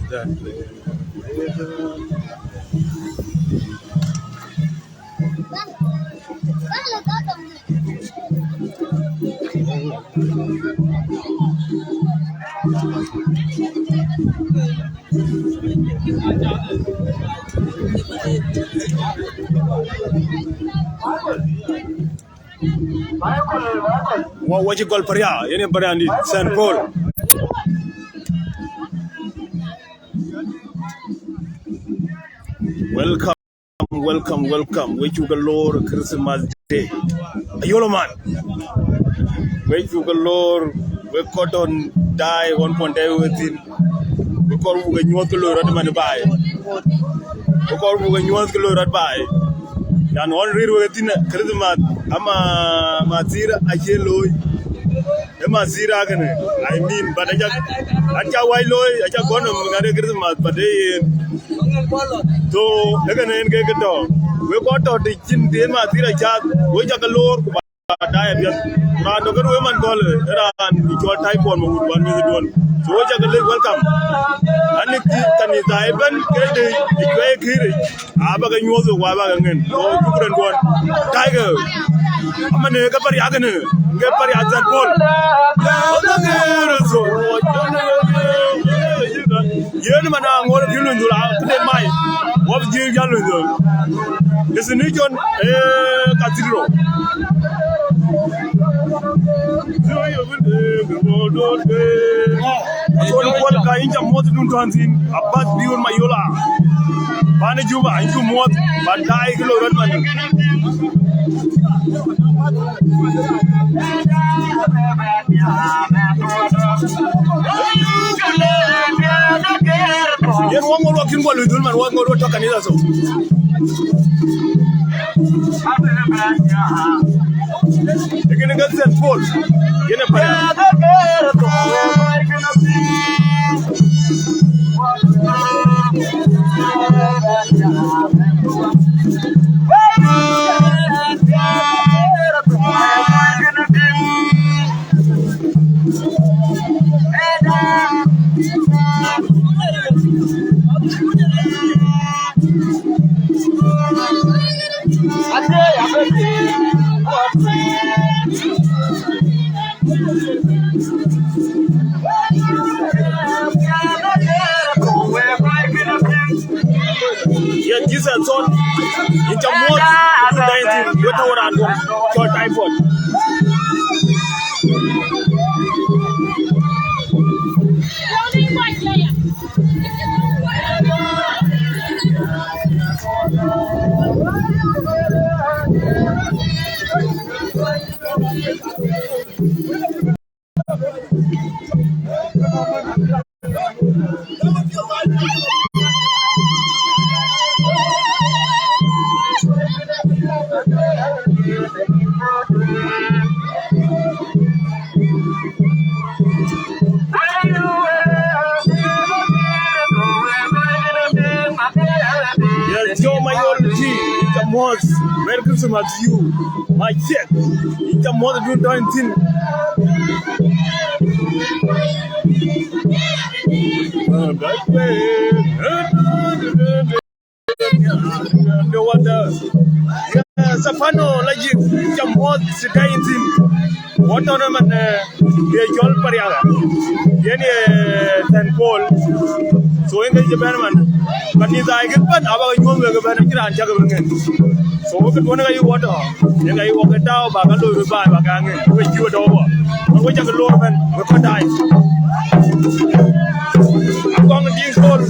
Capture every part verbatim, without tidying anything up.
Wa, wa cï gɔl Paria, yen Paria ni Saint Paul. Welcome, welcome, welcome. We cuk ke lor Christmas Day. Ayolo man. We cuk ke lor, we kɔc tɔ̈ daai ɣɔn puɔ̈n dɛɛi we thïn. We kɔɔr buk ke nyuɔ̈th ke loi rɔt man baai. We kɔɔr buk ke nyuɔ̈th ke loi rɔt baai. Yan ɣɔn rëër we thïn Christmas, ama mathir acie looi. Ë mathir akënë, I mean, but aca, aca wac looi, aca gɔ̈n nɔm ŋat ë Christmas, but ë yen. So, ë kënë en ke ke tɔ̈. We kɔc tɔ̈ të cïn të yen mathir acath, we cak ke loor, ku ba daai apiɛth. Raan tɔ̈ kën we man gɔl, ë raan ë cɔl Typhoid Mawut wan meth duɔn. So we cak ke lec welcome. Ani ki kanitha ëbɛ̈n ke de ë cuɛi kiric. Aba ke nyuɔ̈th, wa ba ke ŋen. So, cuk rɛn duɔn. Daai ke. Ama ne ke Paria kënë. Ke Paria Saint Paul. Yen man aŋoot kï luny dhul, a, këde mai. Wap jil jal luny dhul. Destination, eh, Cathedral. Athon Kuɔl ka yïn ca muɔ̈th dun tɔ̈n thïn, Abath Biur Mayola. Pan Juba, yïn cu muɔ̈th, ba daai kë loi rɔt man. Yen wɔ ŋot wɔ kïn guɔ luny dhul man, wɔ ŋot wɔ tɔ̈ kanitha thok. Ë kënë ke Saint Paul, yen ë Paria. Yes, Jesus son. Yïn ca muɔ̈th, du daai thïn, we tɔ̈ raan duɔn, cɔl Typhoid. Yes, yo, my old G, it's a must. Merry Christmas to you. My check. It's a must, do doing thing. Uh, that way. The water. Yes, Sapano, like you, it's a must, to die in thing. Wɔ tɔ̈ në man, eh, ye cɔl Pariaga. Yen ye Saint Paul. So yen ke cï bɛ̈n man. Kanitha ë kën bɛ̈n, aba ke nyuɔ̈th wek ëbɛ̈n, acïn raan cak ëbɛ̈n ŋen. So wek ke duɔ̈n ka yï wɔ tɔ̈. Yen ka yï wɔ ke tääu, ba ka loi röt baai, ba ka ŋen. Wek cï we tɔ̈ wɔ. Wek cak lor ëbɛ̈n, wek kɔc daai. Akɔŋ dïït Paul,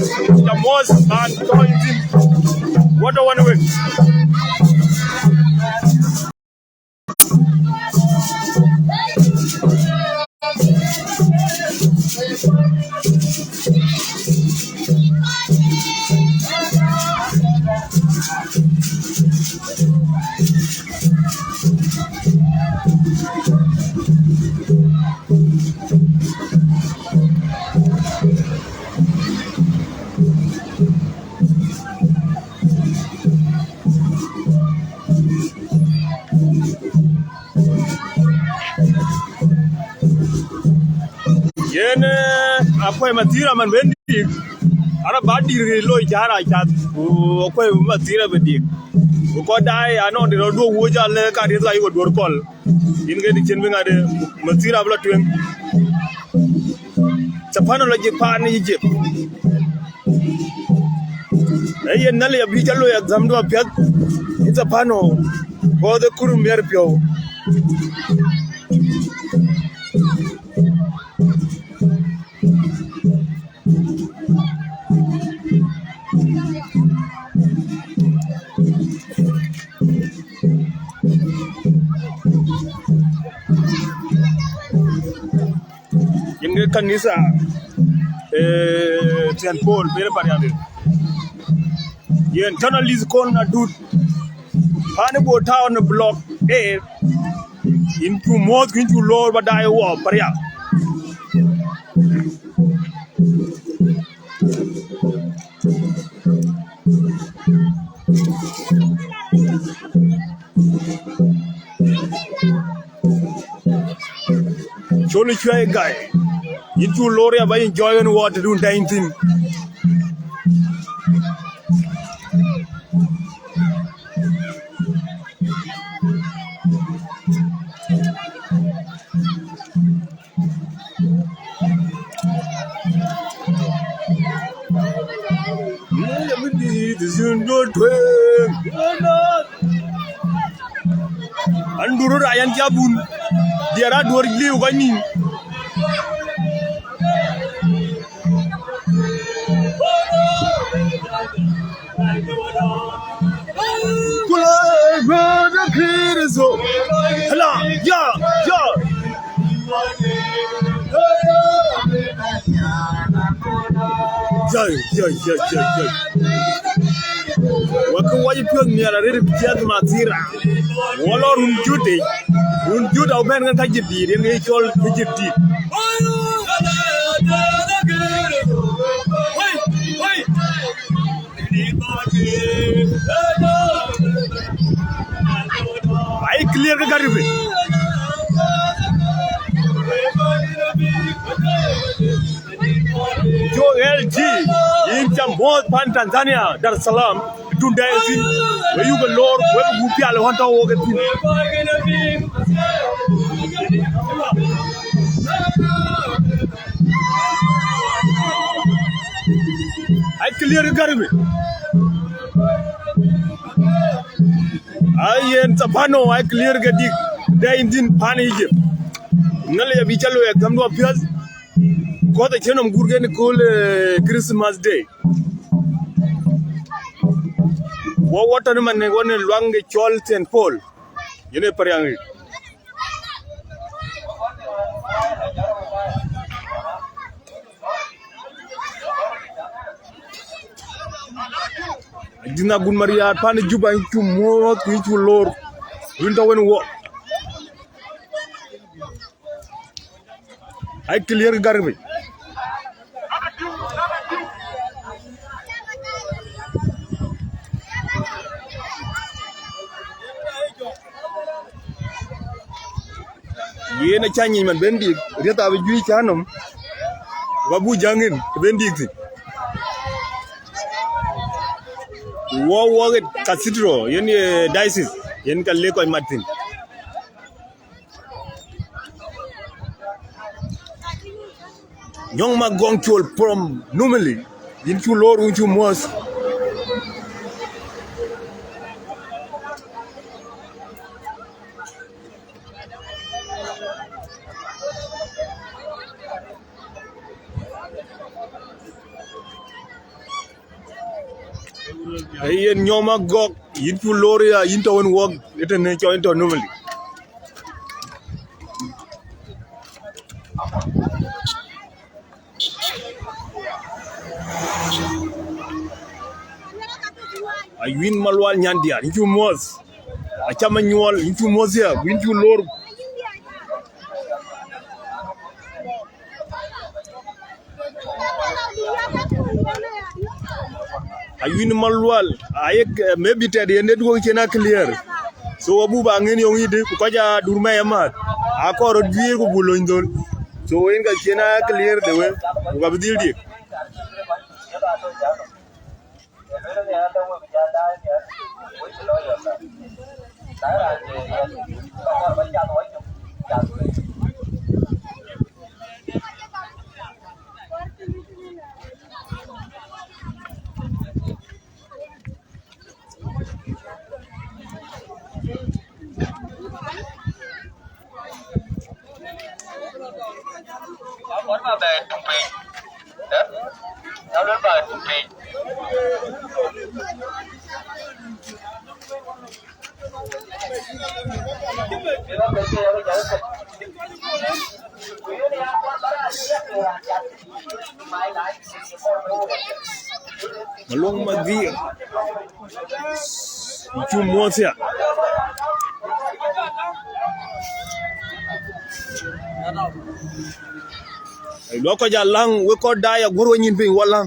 the most man tɔ̈ in thïn. Wɔ tɔ̈ wën wek. Yen, eh, akuɛc mathïr aman ben dïk. Araba dïr ke loi jara cath, ku akuɛ̈i bï mathira bï dik. Ku kɔc daai anɔŋ de rɔt duɔ̈k wuɔ̈c alë ka rieth ka yïk duɔ̈r kɔl. Yïn ke dï cïn bï ŋade, mathira bï lɔ tueŋ. Thapano lɔ jik paan Egypt. Ee yen Nhialic abï ca loi exam du apiɛth. Yïn Thapano, guɔ̈th ë kur miɛr piɔ̈u. Yïn ke kanitha, eh, Saint Paul, bere Pariang de. Yen tɔ̈ na lith kon adut. Pani Bor Town block A. Yïn cu muɔ̈th, yïn cu loor ba daai wɔ Pariang. Col cuɛi gai. Yïn cu loor ya ba enjoy wën wɔ tëdun dɛny thïn. An duru ra yan ca bun. Diɛɛr aduɔ̈r liu kɔc nïïm. Kula bada kiriso. Hala, ya, ya. Jai, jai, jai, jai, jai. Wak wai piɔ̈th miɛl arëët piɛth mathira. Wala run jude. Run jude au bɛ̈n kan ka jidit, yen ke cɔl ke jidit. Ai clear ke garibi. Jo L G, yïn ca muɔ̈th pan Tanzania, Dar es Salaam, tun dɛɛi thïn, we yuk ë loor, we bï gup pial ɣɔn tɔ̈ wok ë thïn. Ai clear ke garibi. Ai yen Thapano, ai clear ke dik, dɛɛi thïn pan Egypt. Nhialic abï ca loi exam du apiɛth. Kɔ̈th acïn nɔm guur kën kööl, eh, Christmas Day. Wɔ wɔ tɔ̈ në man wɔ në luaŋ ke cɔl Saint Paul. Yen ë Pariang. Adïn agun mariaar pan Juba, yïn cu muɔ̈th, yïn cu loor, yïn tɔ̈ wën wɔ. Ai clear garbage. Yen acä nyic man ben dik, riɛth abï juëc cä nɔm, ba bu jäŋ in të ben dik thïn. Wɔ wɔ ɣet cathedral, yen ye diocese, yen ka lek kɔc mat thïn. Nyɔŋ Magɔŋ Col from Numili, yïn cu loor, yïn cu muɔ̈th. Ee yen Nyɔŋ Magɔk, yïn cu loor ya, yïn tɔ̈ wën wɔk, ëtënë cɔl yïn tɔ̈ Numili. Ayuïn Malual Nyandiar, yïn cu muɔ̈th. Acam Anyuɔl, yïn cu muɔ̈th ya, yïn cu loor. Ayuïn Malual, ayek, eh, maybe tɛ̈t yen de duɔ̈k cïn a clear. So abuk ba ŋën yɔŋ yïdï, ku kɔc aa dur mɛc amääth. Akɔɔr röt juiir ku buk lony dhöl. So yen ka cïn a clear the way, ku ka bï dhil diëk. Malong Madhir. Cu muɔ̈th ya. Ai, luɔk kɔc alaŋ, wek kɔc daai aguɔ̈r we nyin piny walaŋ.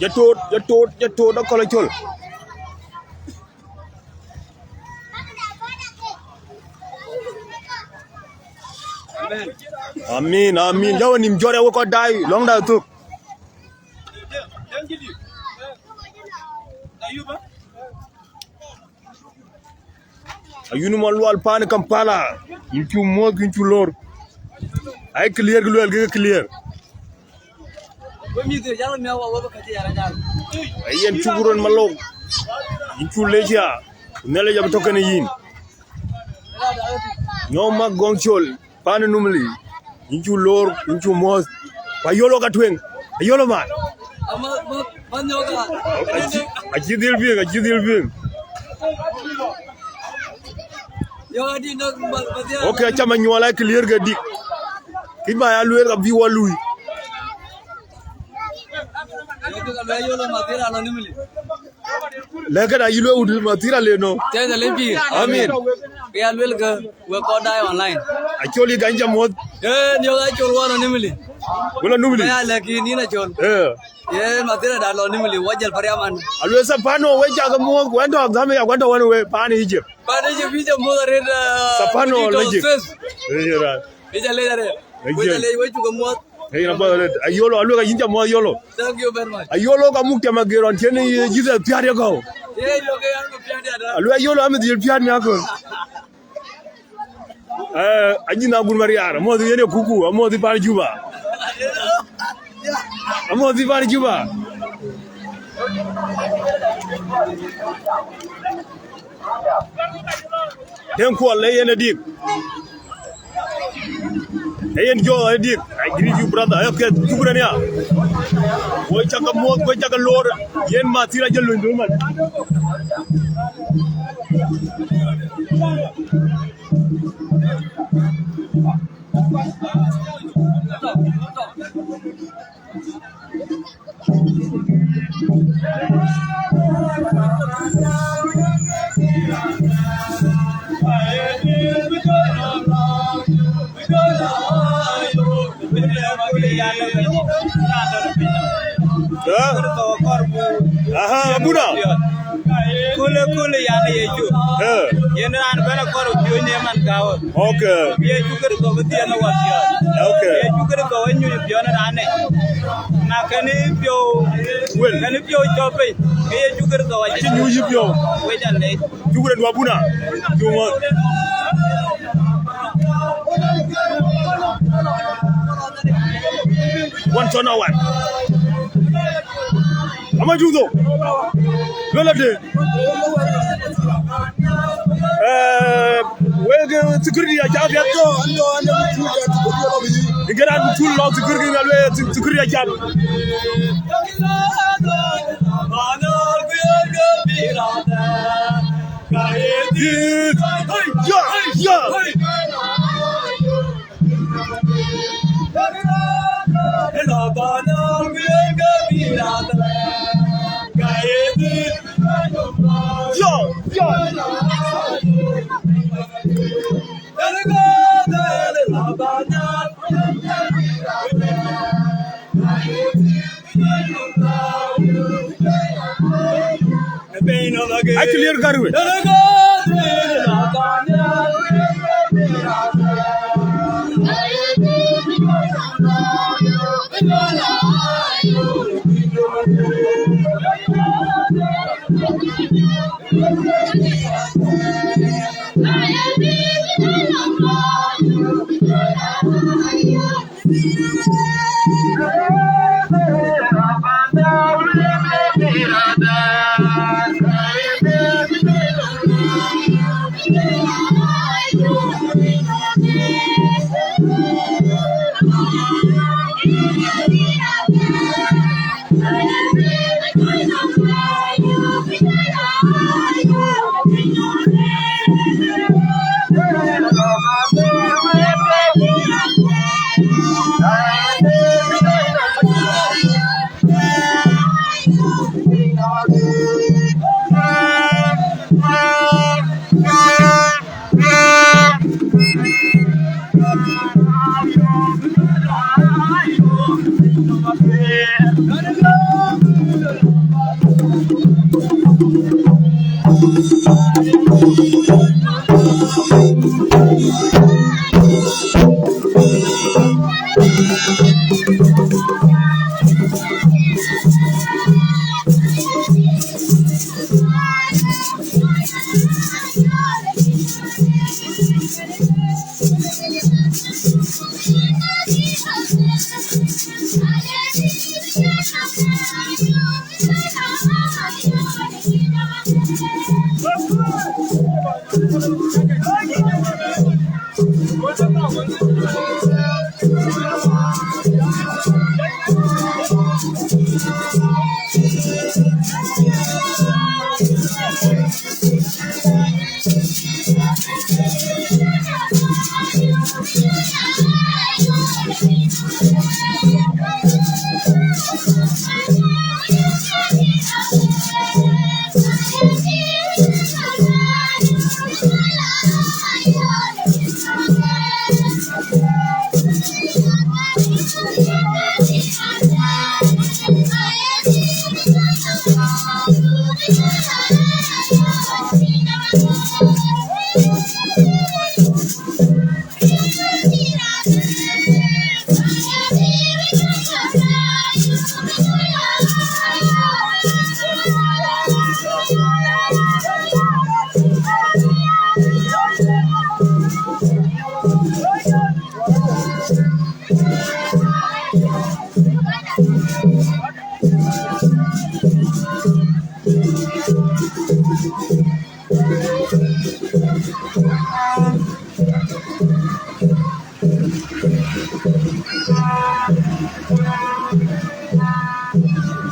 Jɔ tot, jɔ tot, jɔ tot, akɔl acol. Amin, amin. Jɔ we nïm jɔt ya wek kɔc daai, lɔŋda thök. Ayun Malual pan Kampala, yïn cu muɔ̈th, yïn cu lor. Ai clear, kë luɛl ke clear. Ai yen cuk rɔt Malok, yïn cu lec ya, ku Nhialic abï tɔ̈ kenë yïn. Nyɔk mak gɔŋ col. Pan Numili, yïn cu lor, yïn cu muɔ̈th. Ku Ayolo ka tueŋ, Ayolo man. Acï, acï dhil piŋ, acï dhil piŋ. Ok, acam anyuɔl a clear ke dik. Kïc ba ya lueel ka bï wɔ lui. Lɛ̈k këda yï lueel wut Mathira le nɔ. Tɛ̈th alëc pïïr. Amin. Ke ya lueel ke wek kɔc daai online. Acol yï gany ca muɔ̈th. Ee, niɔk acol wɔ nɔ Nimili. Wala Numili. Ke ya lɛ̈k yïn, yïn acol. Ee. Ye Mathira da lɔ Nimili, wɔ jël pariaman. Alueel Sapano, wek cak muɔ̈th, wɛn tɔ Zambia, wɛn tɔ wɛn we, pan Egypt. Pan Egypt, yï ca muɔ̈th arëët, ee, Sapano, Egypt legit. Ee, yeah. Yï ca lec arëët. Wek ca lec, wek cuk muɔ̈th. Ee, yen apath arëët. Ayolo, alueel ka yïn ca muɔ̈th Ayolo. Thank you very much. Ayolo ka muk tiam ager ɣɔn cïn yï Jesus piäät ye kɔ̈u. Ye, yo, ke yan ku piäät ya da. Alueel Ayolo amit dhil piäät mi akɔ̈l. Ee, anyïn agun Mariar, amuɔ̈th yen ye kuku, amuɔ̈th pan Juba. Amuɔ̈th pan Juba. Deŋ Kuɔl, ee yen ë dik. Ee yen jɔ ë dik. I greet you, brother. Okay, shukran ya. Wek cak muɔ̈th, wek cak lor. Yen Mathira jël luny dun man. Eh? Aha, abuna. Kule, kule, yan Yecu. Eh. Yen raan bɛ̈n akɔɔr piööny në man gääu. Okay. Yecu Kërtho bï thiëëk në wäpiɔ̈ɔ̈th. Okay. Yecu Kërtho anyuc piɔ̈n raan nec. Na kën piɔ̈u, wel, kën piɔ̈u cɔp piny, ke Yecu Kërtho acï nyuc yï piɔ̈u. Wec alec. Cuk rɛt wabuna. Cuk ŋɔ̈th. Wan cɔn awan. Ama judo. Lwela de. Eh, wek, eh, security aca piɛth. Ŋic an, tul lɔ security, ŋa lueel security aca. Ai clear garwe.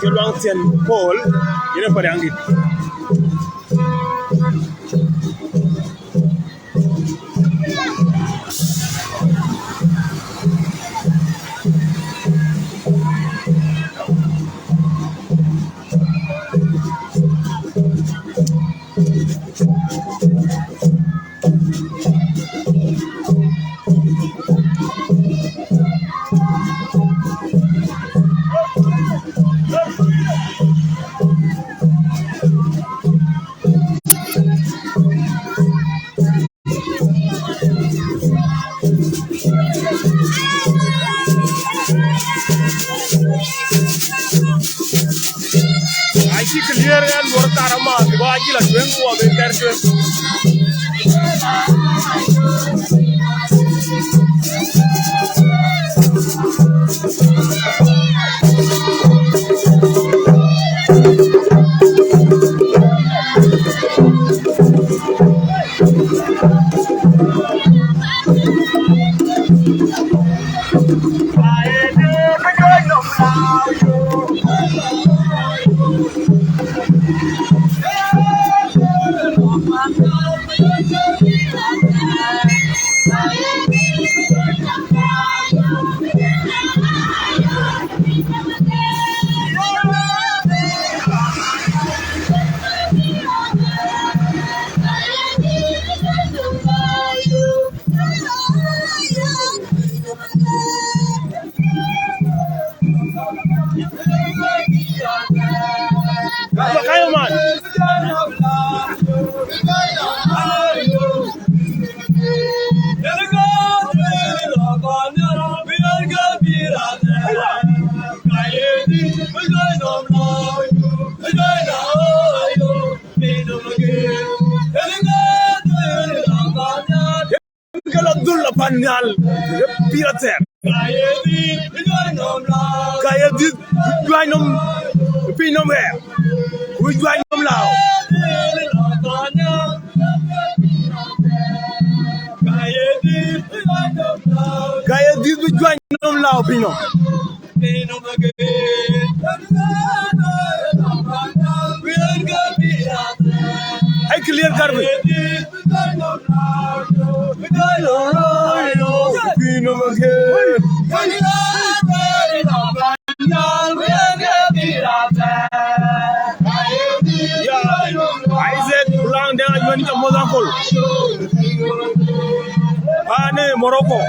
Ke luaŋ thiɛn Paul, yen ë Pariaŋdït. Acï clear ɣɛn luɔr thar ama, bï kɔc acï la tueŋ, wɔ ben kɛr tueŋ. Kayo man. Ke la dhul la pan nhial, ke pïïr athɛɛr. Ka ye dhiëth juany nɔm piny nɔm ɣɛɛr, ku juany nɔm lääu. Ka ye dhiëth bï juany nɔm lääu piny nɔm. Ai clear garbage. Yeah, Isaac, pulang dia jual ni kamu sangkul. Ane Morocco.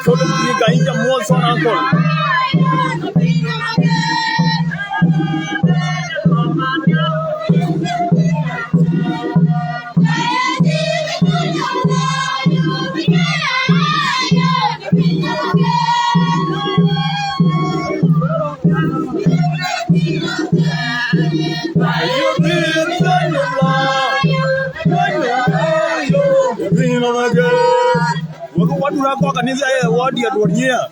Col bï gäny jam muɔ̈th thɔn aköl. Wek wä dun akɔk kanitha ë wä diɛt wä nyiɛɛr.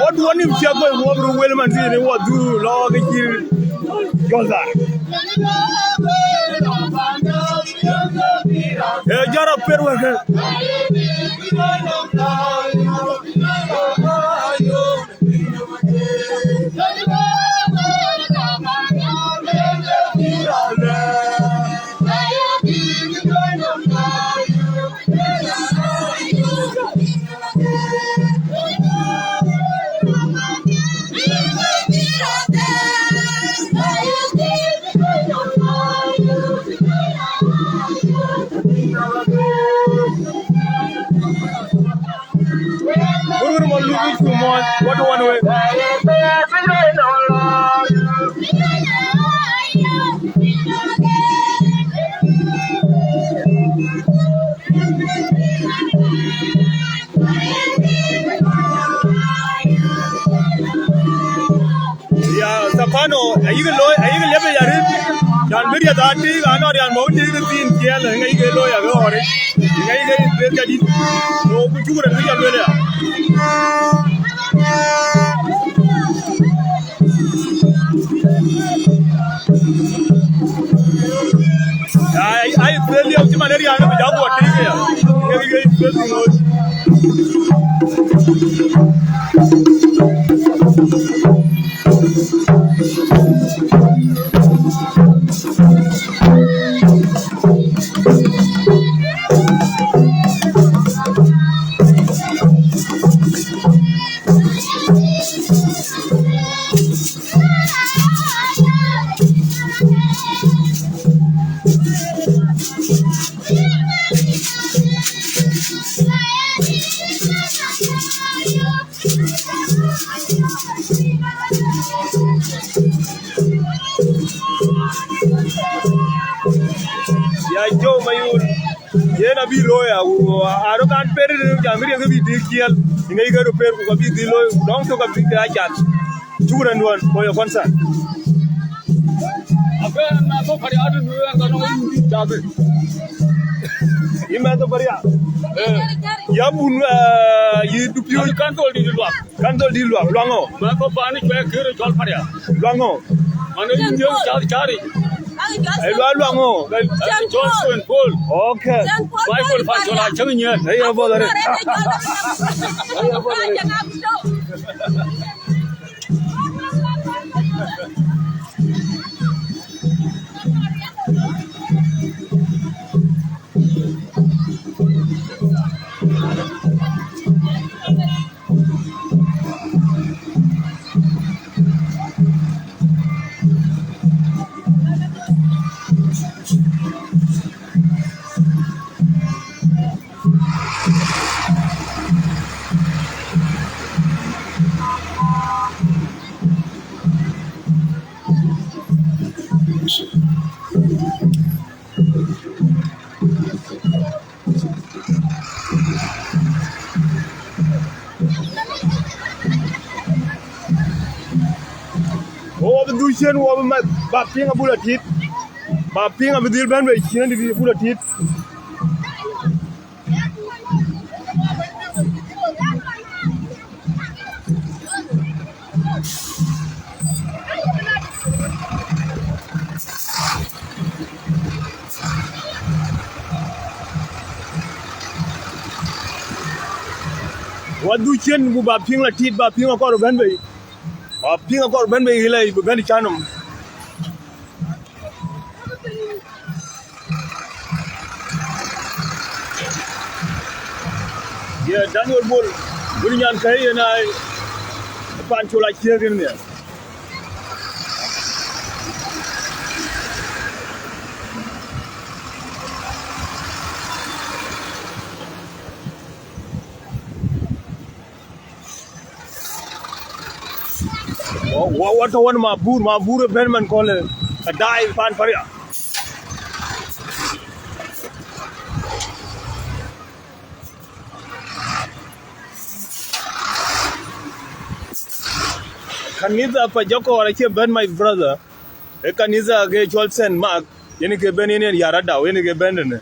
Wä duɔ̈n nïm ciɛk bɛ̈ny wä bï röt wel man thiin wä dhuk lɔ ke cï jɔl dhar. Ee, jɔt rɔt per wek kë. Wur wur ma luk ic ku mɔɔc, wä tɔ̈ wan wek. Ya, Stefano, ayïk looi, ayïk liep ë ya rït. Yan bï riɛth aa tïïk, anɔŋ rian mɔ̈u tïïk ë thiin ciɛɛl, ŋa yïk looi ya ke ɣɔ̈ric. Ŋa yïk ë beth ka dït. Ku cuk rɛ̈t bï jɔl lueel ya. Ai, ai, beth liep cï man ë rian bï ja guɔ tïïk ya. Ŋa yïk ë beth ŋoot. Jo Mayol, yen abï looi, a, a rɔt kan per, jam riɛk bï dhil ciɛl, ŋic ke rɔt per, ku ka bï dhil looi, dɔŋ tök abï ke a cath. Shukran duɔn for your concern. Yï mɛnh Thok Paria. Eh. Ya bun, eh, yï dupiööc. Kan thol dït luak. Kan thol dït luak. Luaŋ ŋö? Ma ko pani cuɛ kërë cɔl Paria. Luaŋ ŋö? Mane yïn yök cath cari. Ë luaŋ, luaŋ ŋö? Cɔl Saint Paul. Okay. Michael Paul cɔl a cäŋ nyiɛɛn. Ë ya bɔ̈ dhare. Ë ya bɔ̈ dhare. Wo bï dhuk ciëën, wo bï ma-, ba piŋ abul atït. Ba piŋ abï dhil bɛ̈n bei ciëën dï abul atït. Wa dhuk ciëën, ku ba piŋ la tit, ba piŋ akɔɔr bɛ̈n bei. Ba piŋ akɔɔr bɛ̈n bei, ɣilɛ bï bɛ̈n cä nɔm. Ye Daniel Bol, wën nyan kɛ̈i yen ai, pan col aciëk yen nhial. Wa, wa, wa tɔ̈ wän Mabur, Mabur ë bɛ̈n man köölë, ka daai pan Paria. Kanitha pa Jokor acie bɛ̈n, my brother. Ë kanitha ke cɔl Saint Mark, yen ke bɛ̈n, yen, yen Yaradau, yen ke bɛ̈n tënë.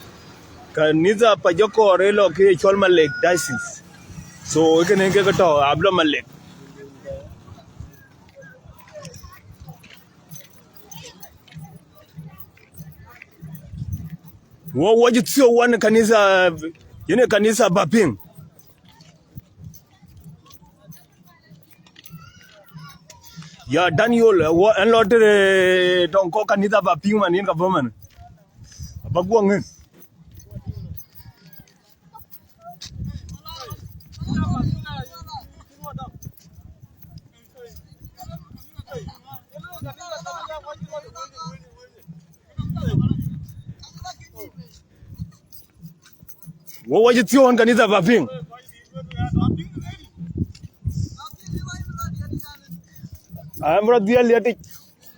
Kanitha pa Jokor ë lɔ ke cɔl Malek Diocese. So, ë kënë ke ke tɔ̈, abï lɔ Malek. Wo, wo cï thiɔ̈k wän kanitha, yen ë kanitha ba piŋ. Ya Daniel, wo, ɛn lɔ tëde tɔŋ kɔ̈k kanitha ba piŋ man, yen ka bɔ̈ man. Ba guɔ ŋën. Wo, wo cï thiɔ̈k wän kanitha ba piŋ. Am rɔ dhiɛl liɛtic.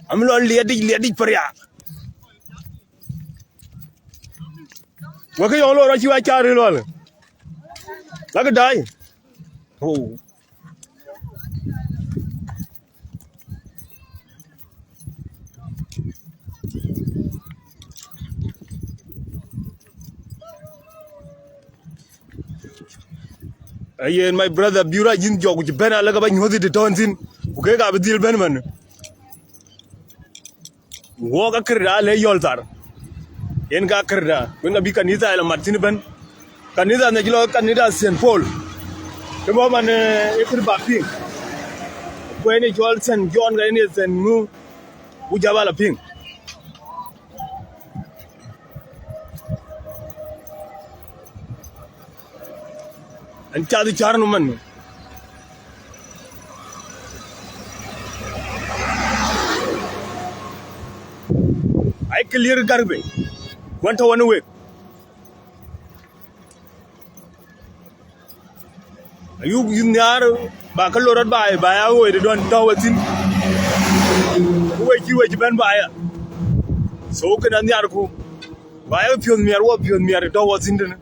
Am lɔ liɛtic, liɛtic Paria. Wek ke yɔŋ lɔ rɔ cï wa car ë lɔl. Lakï daai. Oh. Ayen, my brother, biura jin jɔk, ku cï bɛ̈n alë ke ba nyuɔ̈th ë tɔ̈n thïn, ku kek abï dhil bɛ̈n man. Wok akërda le yɔl thar. Yen ka akërda, wën ka bï kanitha ë lɔ mat thïn ëbɛ̈n. Kanitha në cï lɔ kanitha Saint Paul. Kë bɔ̈ man, eh, ë kërë ba piŋ. Ku yen ë cɔl Saint John, ka yen ë Saint ŋu, ku jaba la piŋ. Ɛn cath cär nu man. Ai clear garbage. Wän tɔ̈ wän wek. Ayuk yïn nhiaar ba ke lor rɔt baai, ba ya woi de dɔn tɔ̈ wethin. Ku wec cï wec bɛ̈n ba ya. So kënë nhiaarku. Ba ye piöth miɛt, wɔ piöth miɛt tɔ̈ wɔ thïn tënë.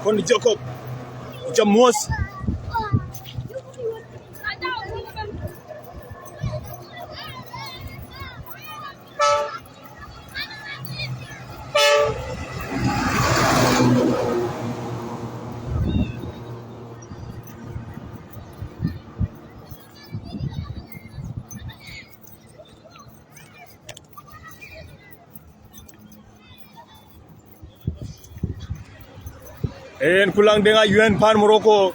Kon Jacob, ca muɔ̈th. En ku Laŋdeŋ Ayuen pan Morocco.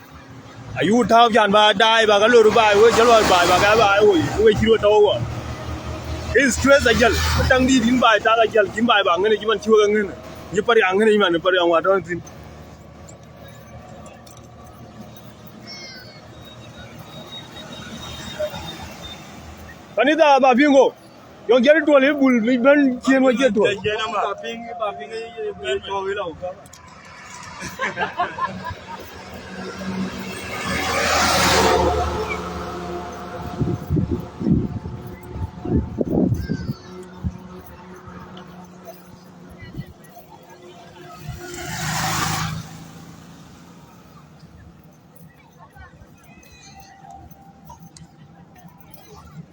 Ayuku tääu can ba daai ba ka lor baai, wek jɔl wal baai ba ka baai woi, wek cï rot tɔ̈u wɔ. Ke stress ajäl, taŋ dït yïn baai tak ajäl, yïn baai ba ŋën cï man cï wek ŋën. Yï pariaŋ ŋën yï man pariaŋ wa tɔ̈u thïn. Kanitha ba piŋ go. Yɔŋ jɛn tuɔl ë bul bï bɛ̈n ciëën wä cië tuɔl.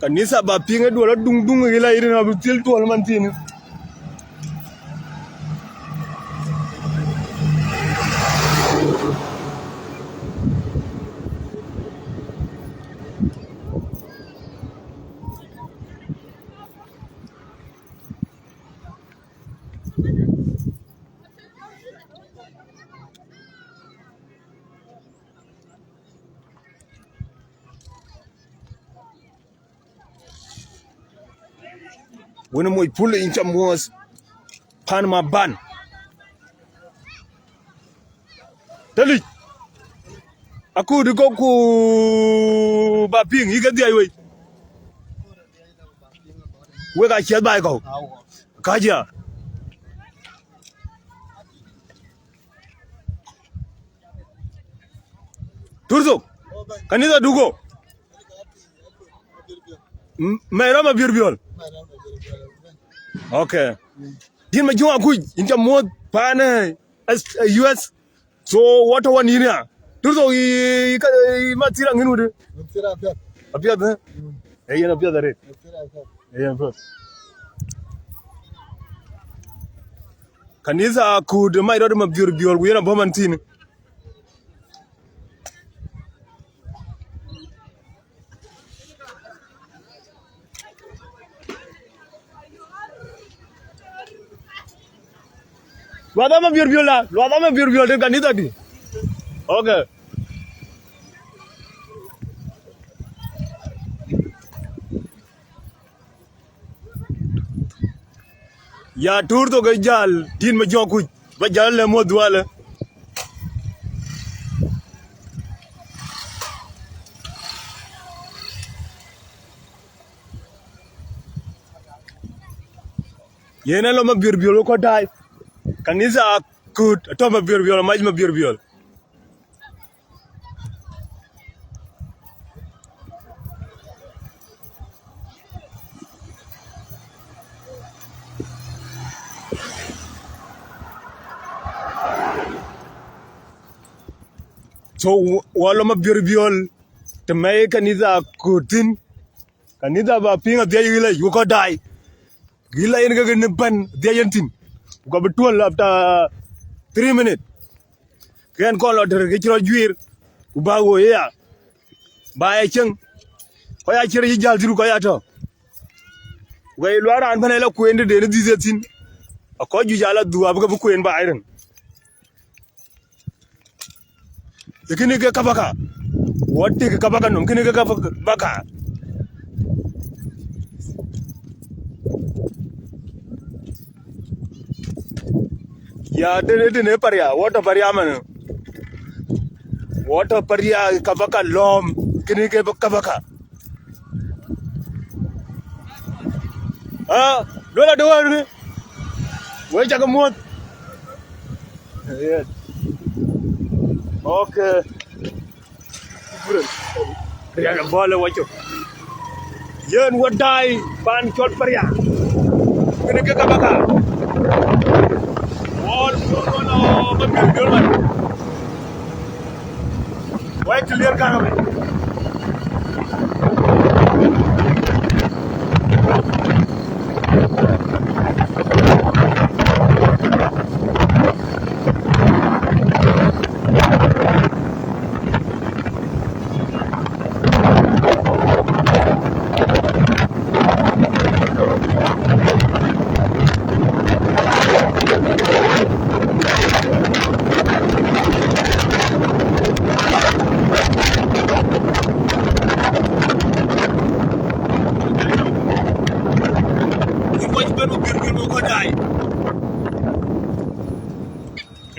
Kanitha ba piŋ ë duɔl aduŋduŋ ë la yïn abï thil tuɔl man thïn. Wën moc pul yïn ca muɔ̈th pan ma ban. Tëlic. Akut ë kɔ̈k ku ba piŋ yï ke dhiɛc wei. Wek aciɛth baai kɔ̈u. Kacä. Turthok. Kanitha duko. M-, mɛc rɔm abiör biöl. Okay. Din ma juŋ akuc, yïn ca muɔ̈th pan, eh, S-, eh, U S. So, what one yïn ya? Turthok i, i, i, i ma thira ŋin wudi? Apiɛth, eh? Eh, yen apiɛth arëët. Eh, yen apiɛth. Kanitha akut mɛc rɔm abiör biöl, ku yen abɔ̈ man thïn. Luath ama biör biöl da, luath ama biör biöl de kanitha di. Okay. Ya Turthok ë jäl, din ma jɔŋ kuc, ba jäl le muɔ̈th dualë. Yen alɔ ma biör biöl kɔ̈ daai. Kanitha akut, atɔ̈ ma biör biöl, amac ma biör biöl. So, wa-, walɔ ma biör biöl, të mɛi kanitha akut thïn, kanitha ba piŋ adhiac ɣilɛc, wek kɔ̈ daai. Ɣilɛc yen ke kën bɛ̈n adhiac yen thïn. Ku ka bï tuɔl after three minutes. Kën kɔn lɔ tër ke cï rɔt juiir, ku ba wo ya. Ba ya cieŋ. Kɔc ya ciɛr yï jäl thïn, kɔc ya tɔ̈. Wei luaar raan bɛ̈n ë la kueen tëde në dhïth ë thïn. Akɔc juëc ala dhuɔ̈k abï ke bï kueen ba rin. Ee kënë ke kabaka. Wɔ tik kabaka nɔm, kënë ke kabaka. Ya, tënë, tënë paria, wɔ tɔ̈ paria man. Wɔ tɔ̈ paria kabaka lɔ̈ɔ̈m, kënë ke kabaka. Ah, luel adë wär ni. Wek cak muɔ̈th. Yes. Okay. Riɛl bɔ̈l ë wacök. Yen wä daai pan cɔl Pariak. Kënë ke ka baka. Wal wal wal ma biol biol man. Wai clear ka ka.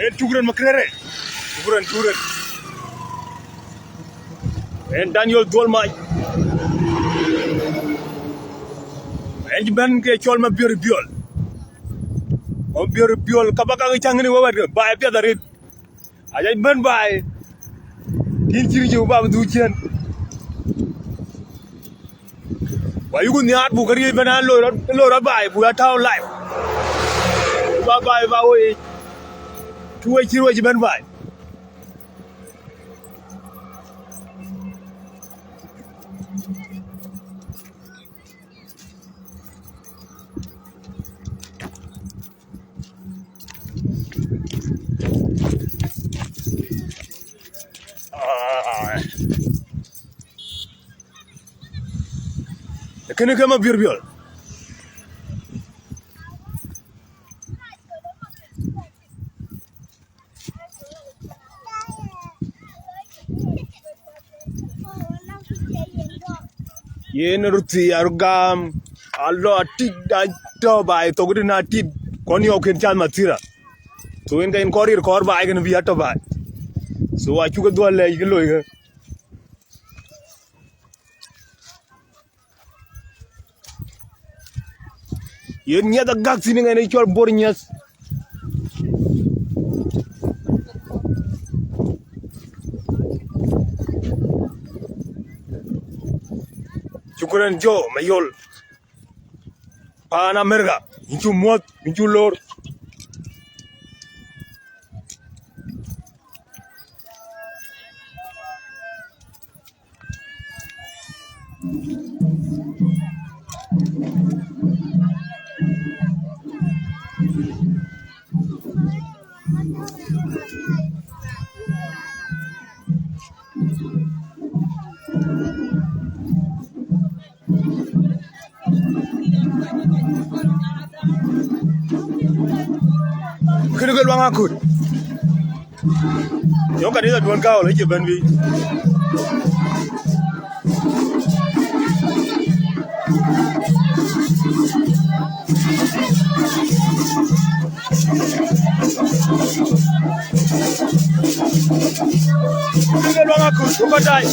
En Tuguren Makerere. Tuguren, Tuguren. En Daniel Duol Mac. En cï bɛ̈n ke cɔl ma biöör biöl. Ma biöör biöl, ka ba ka cäŋ ni wewɛt ke baai piɛth arëët. Aca bɛ̈n baai. Kin cï ric ku ba bï dhuk ciën. Wa yuku nhiaar buk kë riëëc bɛ̈n an loi rɔt, loi rɔt baai, buk ya tääu live. Ba baai ba woi. Ku wec cï wec bɛ̈n baai. Kënë ke ma biöör biöl. Yen röt thii aröt gam, alɔ atit atɔ̈ baai thok, rin atit, kɔn yɔ̈ɔ̈k kën cath mathira. So yen ka yen kɔɔr rir kɔɔr baai kën bï atɔ̈ baai. So acuk ke dhuɔl lɛc kë loi kë. Yen nyiɛth agak thïn ŋɛn ë cɔl Bor nyiɛth. Shukran Jo Mayol. Paan Amerika, yïn cuk muɔ̈th, yïn cuk loor. Kënë ke luaŋ akut. Yɔ̈k kanitha duɔ̈n gääu lɔ cï bɛ̈n bï. Kënë ke luaŋ akut, duɔ̈k kɔc daai.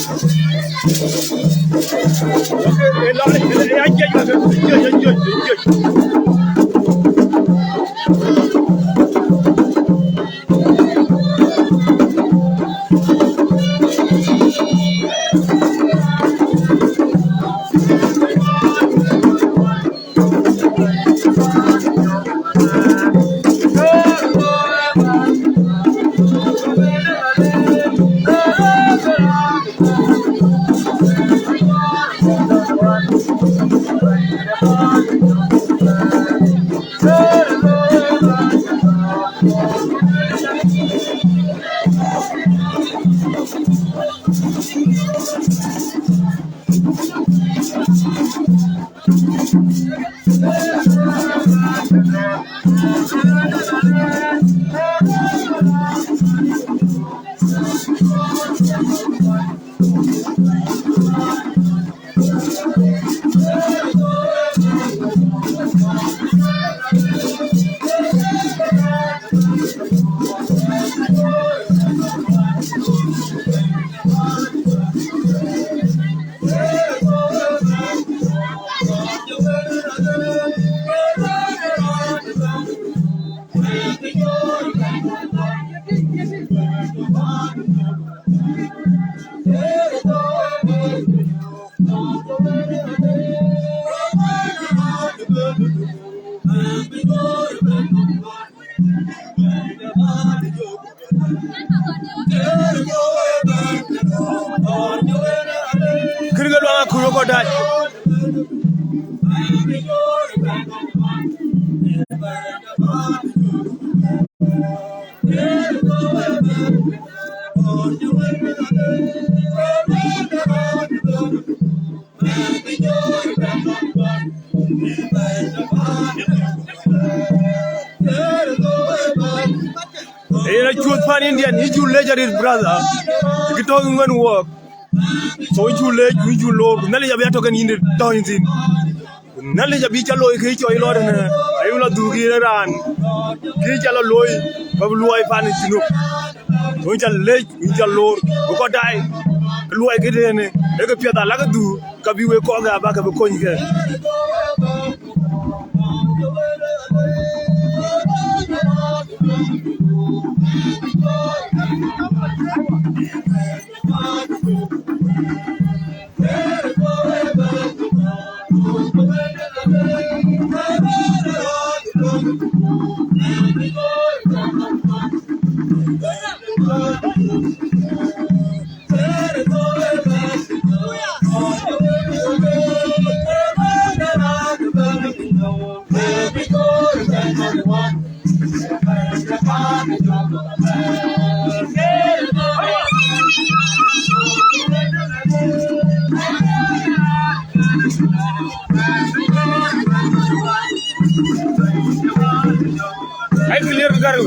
Yen acuɔth pan Indian, yïn cuk lec arëët, brother. Kë tɔ̈ ŋuɛ̈n wɔɔk. So yïn cuk lec, yïn cuk loor. Ku Nhialic abï atɔ̈ kenë yïn tɔ̈ yïn thïn. Ku Nhialic abï ca looi kë cɔl lɔ tënë. Ayï lɔ dhuk yïn raan. Kë ca lɔ looi, ba bï luɔi pan Junub. So yïn ca lec, yïn ca loor. Bï kɔc daai. Luɔi këtënë. Ee kë piɛth alakë dhuk. Ka bï wek kɔ̈k aa bäk ke bï kony ke. Ai, clear gari.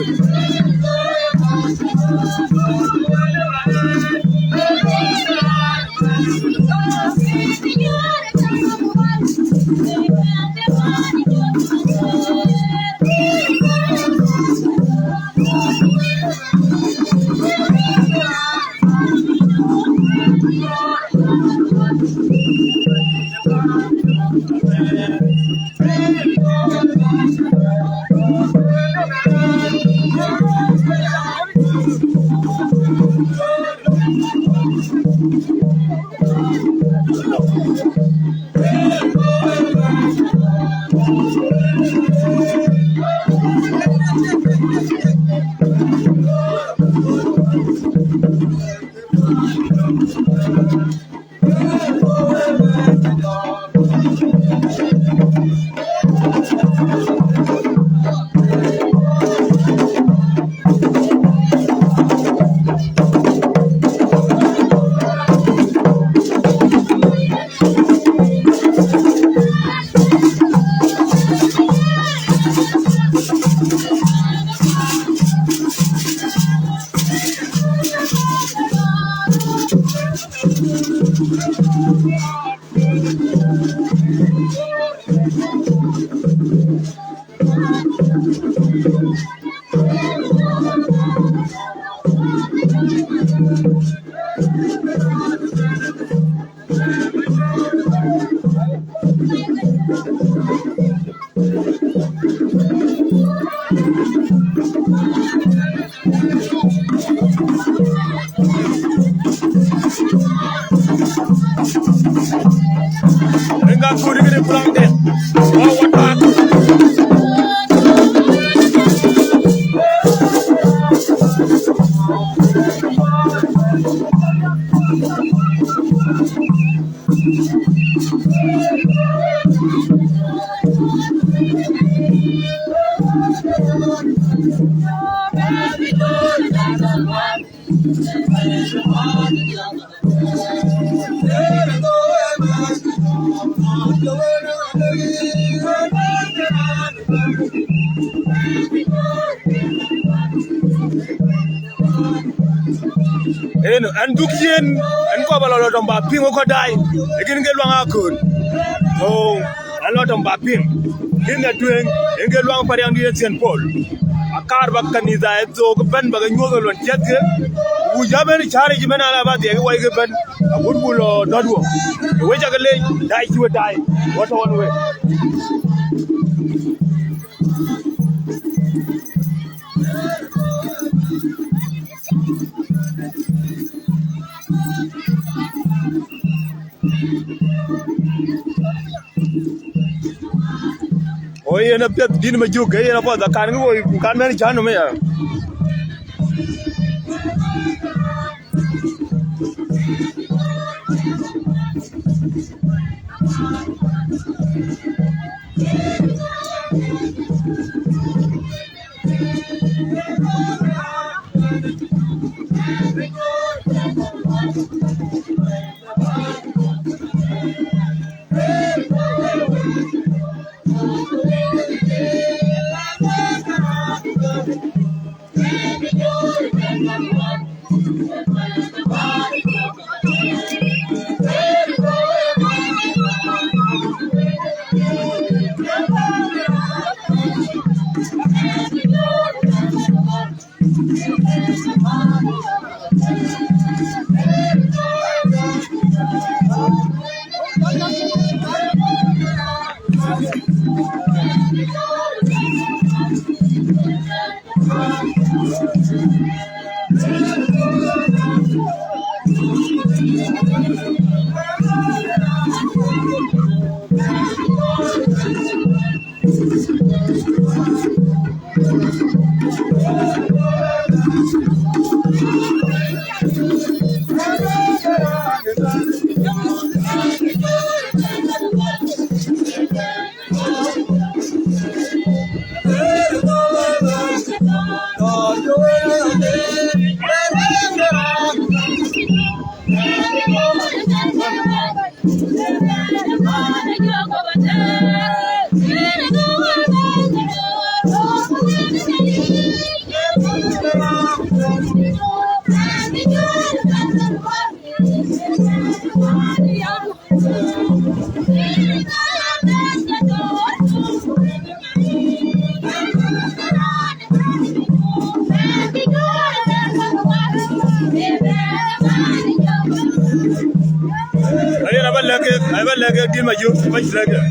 Ringa kuri kiri pulang deh. Wah, wah, wah. En, en dhuk yen, en kɔc ba lɔ lɔ tɔŋ ba piŋ ë kɔc daai, ë kën ke luaŋ akön. So, en lɔ tɔŋ ba piŋ. Kën ë tueŋ, en ke luaŋ Pariaŋdït ë Saint Paul. Akaar ba kanitha ë thook ëbɛ̈n ba ke nyuɔ̈th ë luɔn ciɛthke. Ku jam en cäär yic ëbɛ̈n ala ba dhiɛk ë wai ke ëbɛ̈n. Agut ku lɔ dɔ̈t wok. Ë wec cak lec, daai cï we daai. Wä tɔ̈ ɣɔn wek. O yen apiɛth dït Majuk, yen apath akan ke woi, kan mɛn cän nɔm ya. Ayen aba lɛ̈k kek, aba lɛ̈k kek dït Majök, ba cï lɛ̈k kek.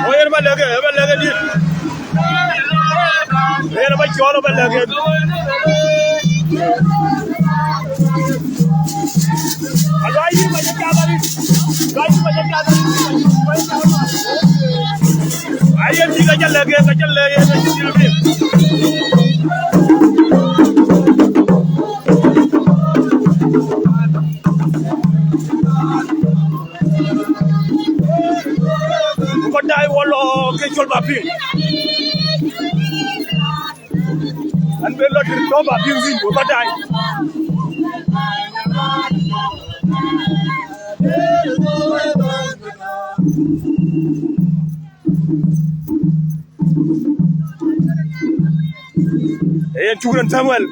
Ɣo yen ba lɛ̈k, ba lɛ̈k dït. Yen ba cɔl ba lɛ̈k. Aluai yï ba jɔ jam arït. Aluai yï ba jɔ jam arït. Ayen tïŋ ka jɔ lɛ̈k, ka jɔ lɛ̈k, ka jɔ lɛ̈k. Ku kɔc daai wɔ lɔ ke cɔl ba piŋ. An ben lɔ dït tɔ̈ ba piŋ thïn, ku kɔc daai. Ee yen cuk rin Samuel,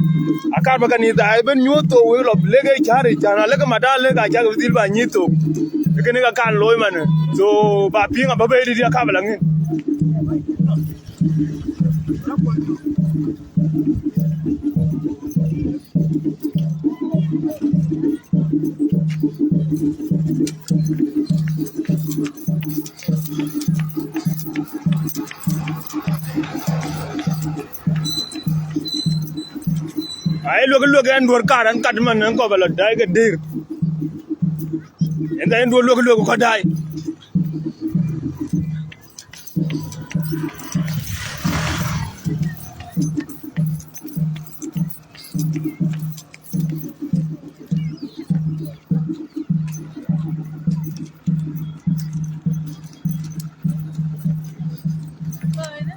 akar ba kanitha ëbën nyuɔ̈th thok wek lɔ lek ë cäär yic, cän alek ë mat alek acak dhil ba nyïïth thok. Ee kënë ka kan looi man. So, ba piŋ aba bei dït akar ba la ŋic. Ai, luek, luek, ɛn duɔ̈r kar, ɛn kat man, ɛn kɔp alɔ daai ke dëër. Ɛn ka ɛn duɔ̈r luek, luek, kɔc daai.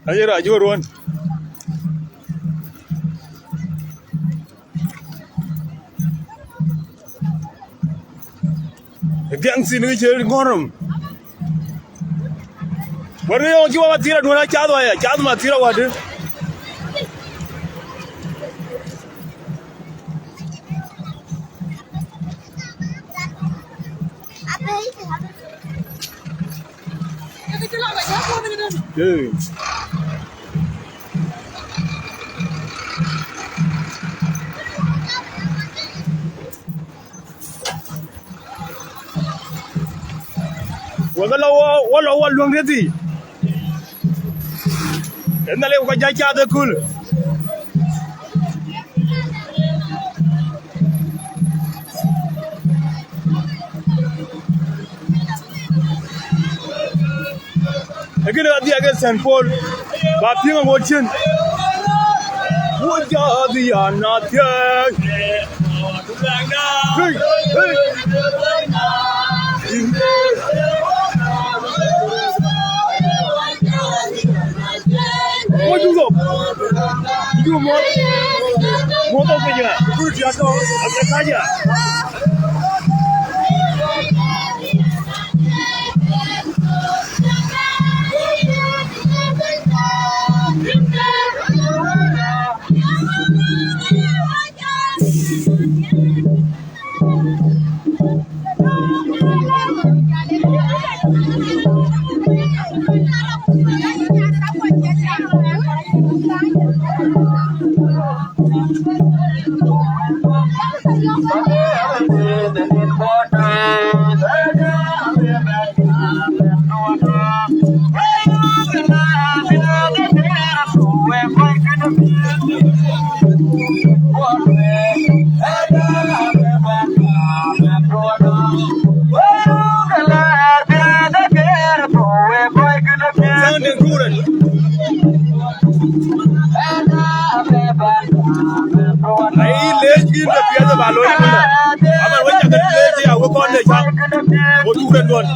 Aye rac wor wän. Ë gɛŋ thïn kë cï ŋɔ̈rëm. Wär ke yɔŋ cï wa Mathira duɔ̈n acath wa ya, cath Mathira wadë. Ee. Wek lɔ wɔ, wɔ lɔ wɔ luäŋ riɛthii. Ënhalen ku ka jɔ cath ëköl. Ee kënë adhiɛk ke Saint Paul, ba piŋ aŋot cin. Wo jɔ adhiɛn adhiɛk. Hey, hey. Mo jugo. Jugo mo. Mo to ke jira. Asa kaja. Sounding good. Ai, leec yïn de piɛth ba looi kënë. Aman, wek cak leec ya, wek kɔn de cak. Wo cuk rɛt duɔn.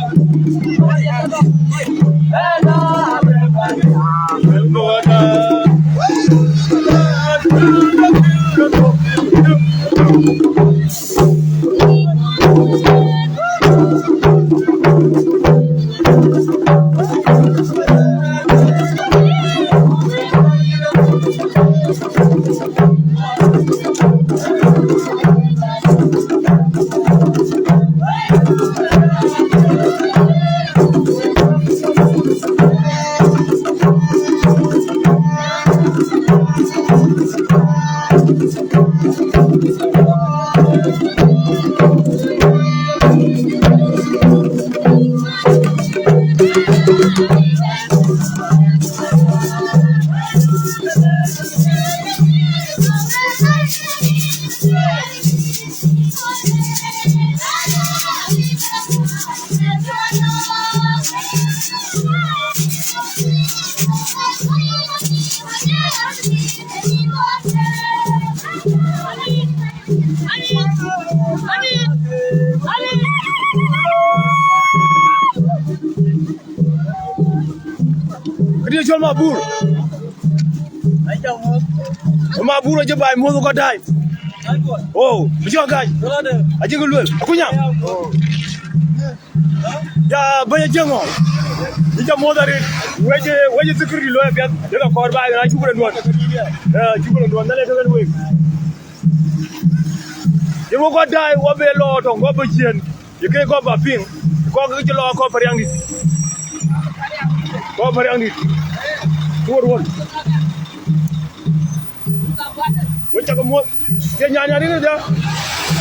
Këdï cɔl Mabur. Mabur acï baai muɔ̈th kɔc daai. Oh, bï cɔl gac. Acï kë luel. Akunya. Ya, bɛ̈ny Ajiëŋ ŋɔ̈. Yïn ca muɔ̈th arëët. Wec, wec security looi apiɛth. Dek akɔɔr baai, na cuk rɛn duɔn. Eh, cuk rɛn duɔn, na le tëkën wek. Yïn wek kɔc daai, wɔ be lɔ tɔŋ, wɔ be ciën. Yï ke kɔc ba piŋ, kɔc ke cï lɔ kɔc Pariaŋdït. Kɔc Pariaŋdït. Tuɔɔr won. Wek cak muɔ̈th. Ke nyan nyan rin dia.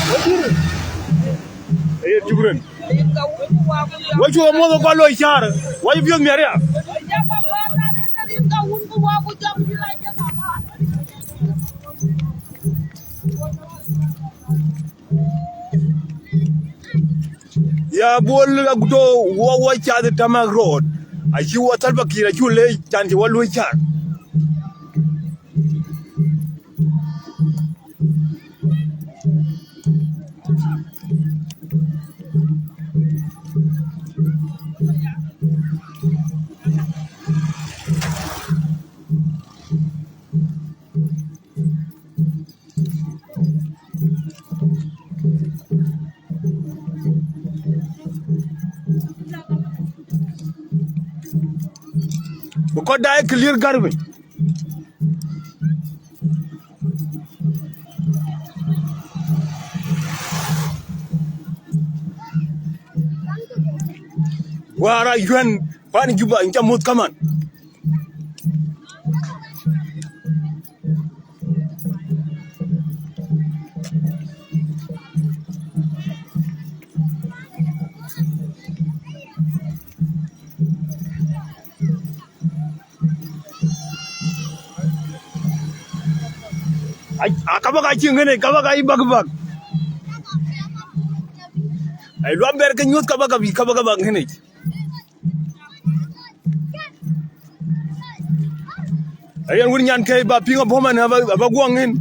Wek cï. Ee, cuk rɛn. Wek cuk muɔ̈th kɔc loi car. Wek piɔ̈th miɛt ya. Ya Bol Aguto, wɔ, wɔ cath Tamak Road. Acï wɔ Salva Kiir acuk leec, can cï wɔ luɔi car. Bï kɔc daai clear garbage. Wäär ayuɛ̈n pan Juba, yïn ca muɔ̈th kaman. Ai, a kabak a cï ŋënë, kabak a yï bak bak. Ai, luam bɛr ke nyuɔ̈th kabak a bï, kabak a bak ŋënë. Ayen wun nyan ke ba piŋ abɔ̈ man aba, aba guɔŋ in.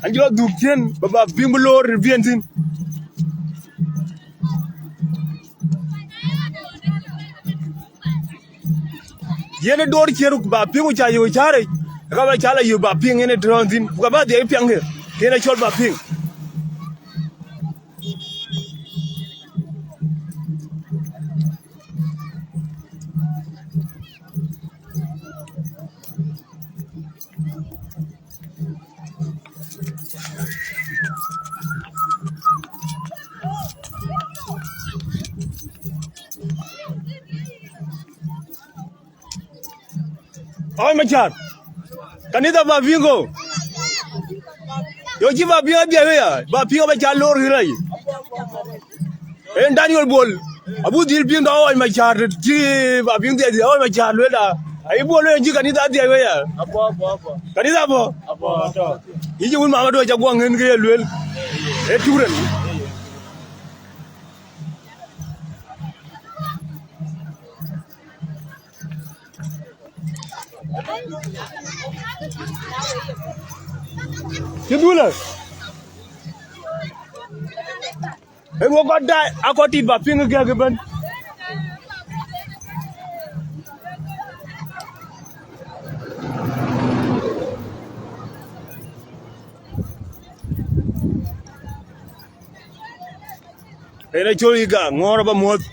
An jɔ dhuk cien ba, ba piŋ bi loor bien thin. Yen ë door cier ba piŋ ku ca yök cäär yic, ka ba ca la yök ba piŋ yen ë tɔ̈ɔ̈n thin, ku ka ba dhiɛl piɛŋ ke, yen ë cɔl ba piŋ. Awai Machar. Kanitha ba piŋ go. Yo cï ba piŋ adhiɛl wei ya. Ba piŋ aba ca loor kï rɛc. En Daniel Bol. Abu dhil piŋ dɔ Awai Machar cï ba piŋ dhiɛl dhiɛl Awai Machar luel da. Ai Bol en cï kanitha adhiɛl wei ya. Apo, apo, apo. Kanitha apo. Apo, ato. Yï cï wun mama do ca guɔ ŋën ke ye luel. E turen. Cï dhulë. Ë ŋö kɔc daai, a kɔc tit ba piŋ ë gɛ̈k ëbën. En acol yï gak ŋɔ̈ɔ̈r aba muɔ̈th.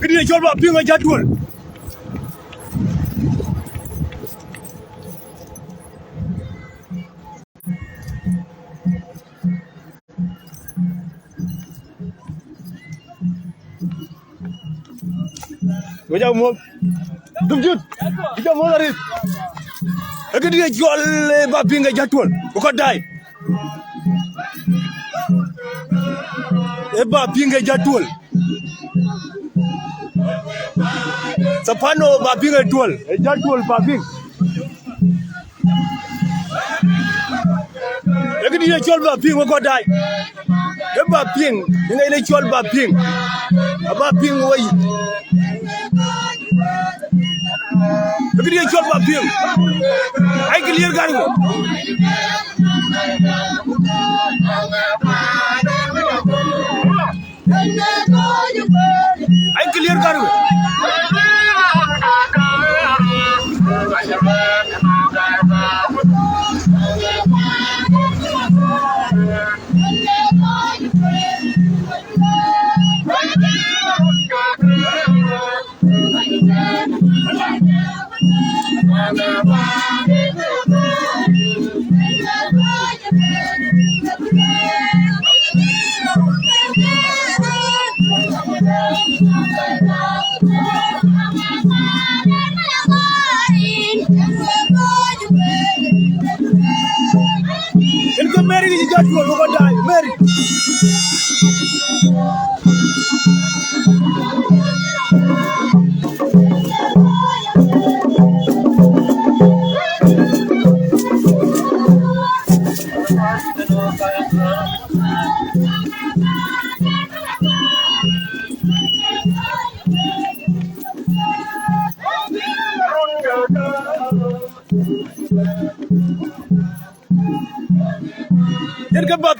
Këdï cɔl ba piŋ ë jadwal. Wek jɔ muɔ̈th. Duk jut. Wek jɔ muɔ̈th arït. Ee këdï cɔl, eh, ba piŋ ë jadwal. Ku kɔc daai. Ee ba piŋ ë jadwal. Thapano ba piŋ ë dual, ë jadwal ba piŋ. Ee këdï ye cɔl ba piŋ wek kɔc daai. Ee ba piŋ, ë ŋa ye cɔl ba piŋ. Aba piŋ wei. Ee këdï ye cɔl ba piŋ. Ai clear garbage. Ai clear garbage. Yen ke Mary ke cï jɔ tuɔl wek kɔc daai, Mary.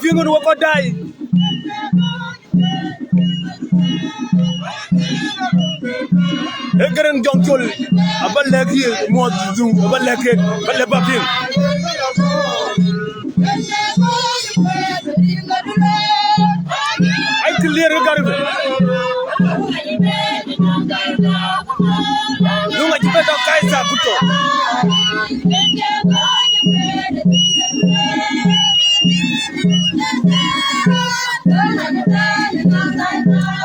Piŋ wën wek kɔc daai. Ee Garaŋ Jɔŋ Col, aba lɛ̈k yï muɔ̈th dhuŋ, aba lɛ̈k kek, aba lɛ̈k ba piŋ. Ai clear ke garibi. Luŋ acï bɛ̈n nɔ̈k Kaitha Guto.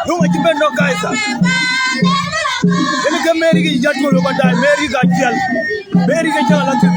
Luŋ acï bɛ̈n nɔ̈k Kaitha. Yen ke Mary ke jat duɔ̈l wek kɔc daai, Mary ka jiɛl. Mary ke cä la thïn.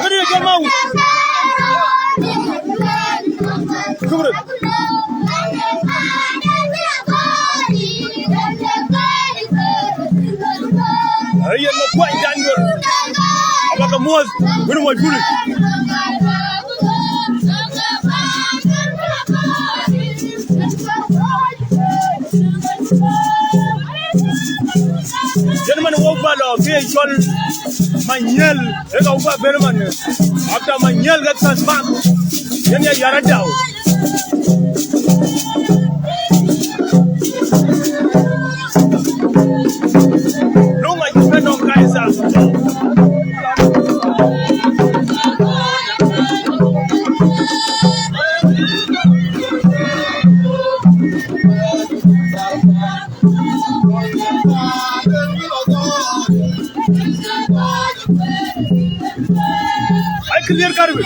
Kadi jɔl ma wut. Kibrit. Ayen ma kuany dan jɔl. Aba ke muɔ̈th. Wën wɔ juli. Yen man wok ba lɔ ke cɔl Manyiel, e ka wok ba ber man. After Manyiel ke Saint Mark. Yen ya Yara Dau. Luŋ acï bɛ̈n nɔ̈k Kaitha. Ai clear garibi.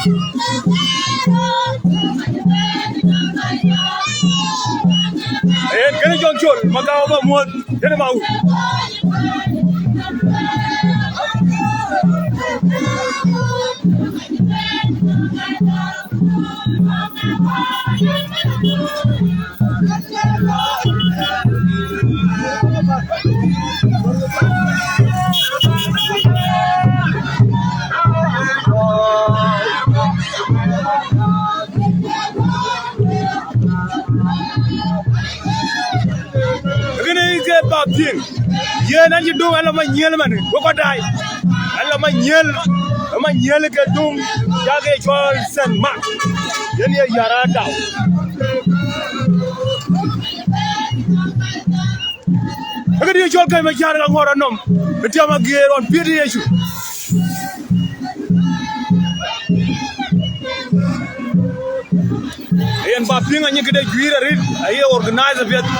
Ayen kënë Jɔŋ Col, Magawa ba muɔ̈th. Kënë ma wut. Kënë ke ba piŋ. Yen an cï döŋ an lɔ Manyiel man, wek kɔc daai. An lɔ Manyiel, Manyiel ke döŋ, ya ke cɔl Saint Mark. Yen ye Yara Dau. Ë këdï cɔl Gäi Macar ka ŋɔ̈ɔ̈r anɔm, ë tiam ageer ɣɔn piɛ̈t Yecu. Yen ba piŋ anyï këde juiir arït, aye organize apiɛth.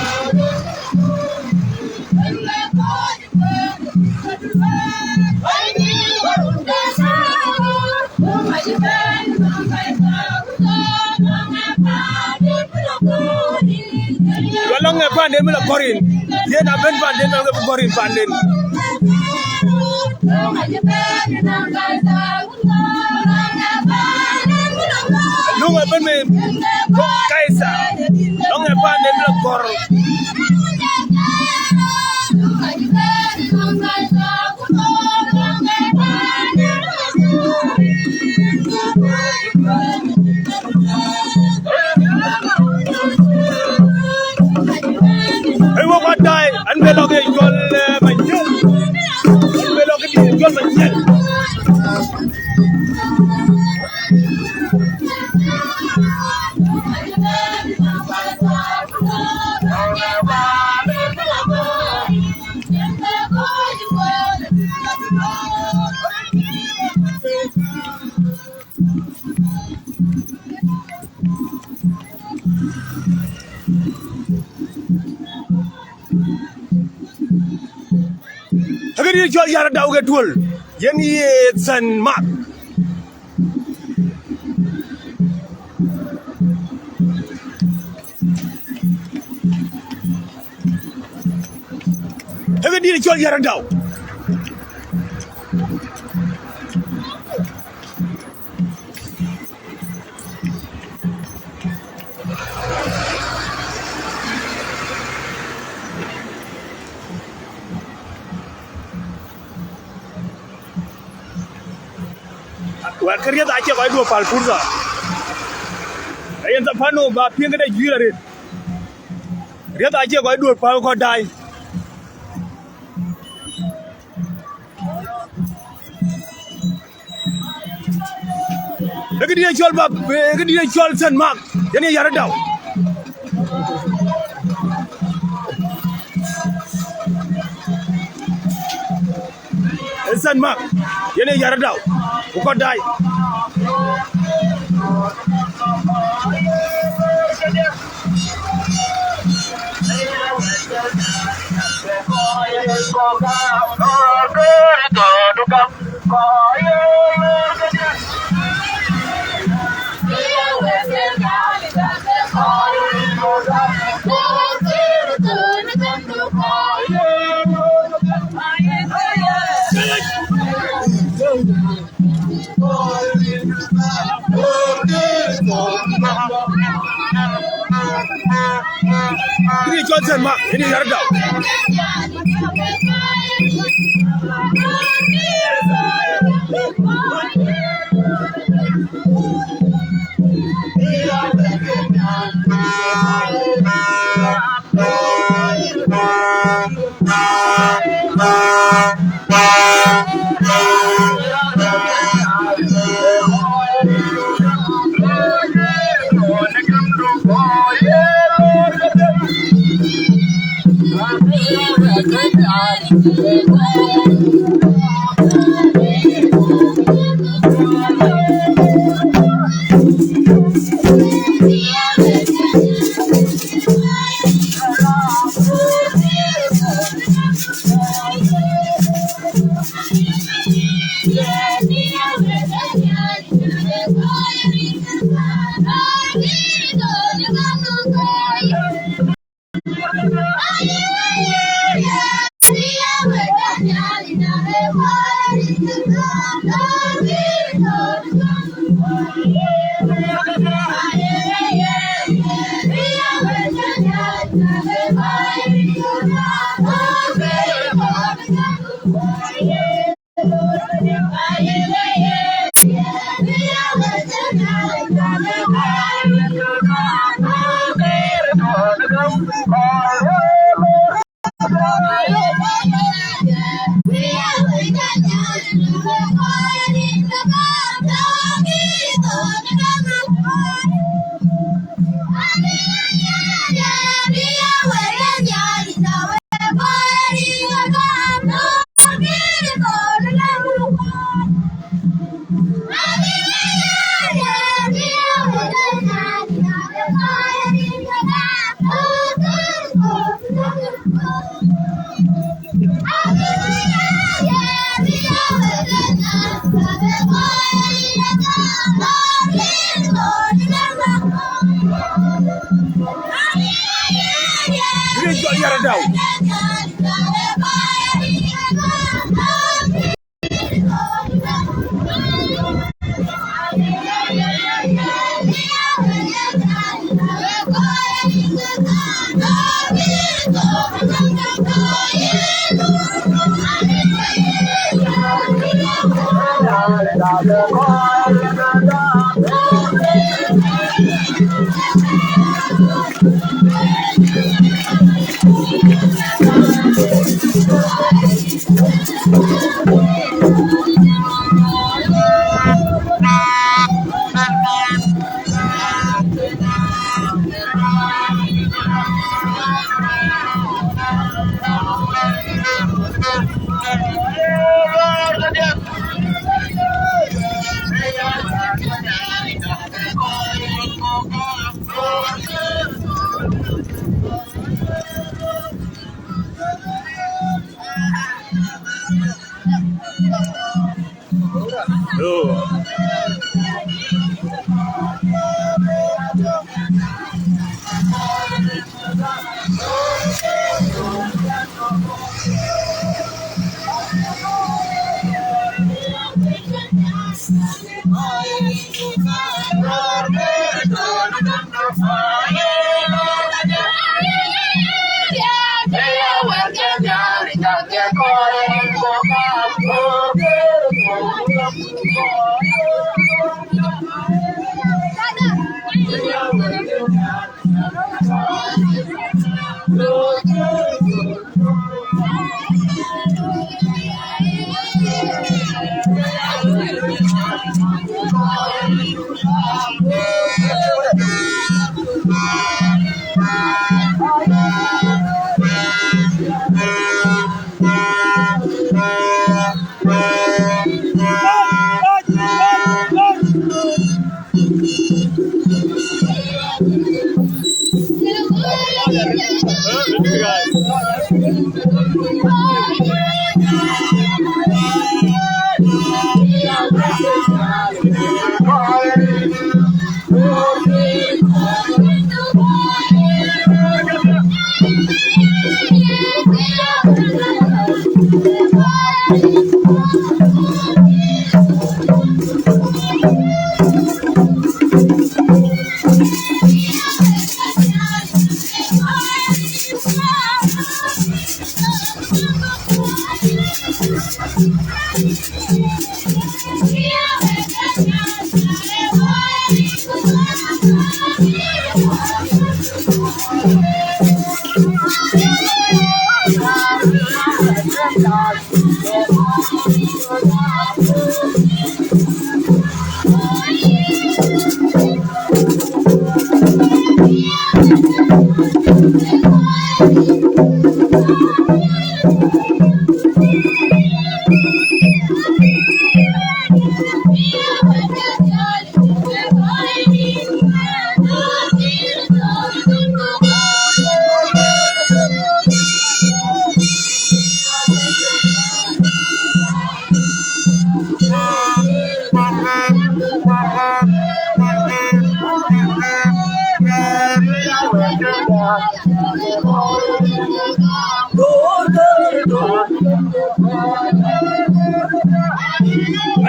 Wa lɔŋ ë panden bï lɔ kɔ̈r yen. Yen abën panden bï lɔ kɔ̈r yen panden. Luŋ abën me Kaitha. Lɔŋ ë panden bï lɔ kɔ̈r. Ë wok wa daai, an be lɔ ke jɔl, eh, Manyiel. An be lɔ ke jɔl Manyiel. Akëdï cɔl Yara Dau ke duöl, yen ye Saint Mark. Akëdï cɔl Yara Dau. But ke riɛth acie kɔc duɔ̈k päl purtha. Ayen thapan no ba piŋ këde juiir arëët. Riɛth acie kɔc duɔ̈k päl kɔc daai. Ee këdï ye cɔl ba, ee këdï ye cɔl Saint Mark, yen ye yär dau. Ee Saint Mark, yen ye yär dau, ku kɔc daai. Këdï cɔl Saint Mark, këdï yär dau. Yar dau.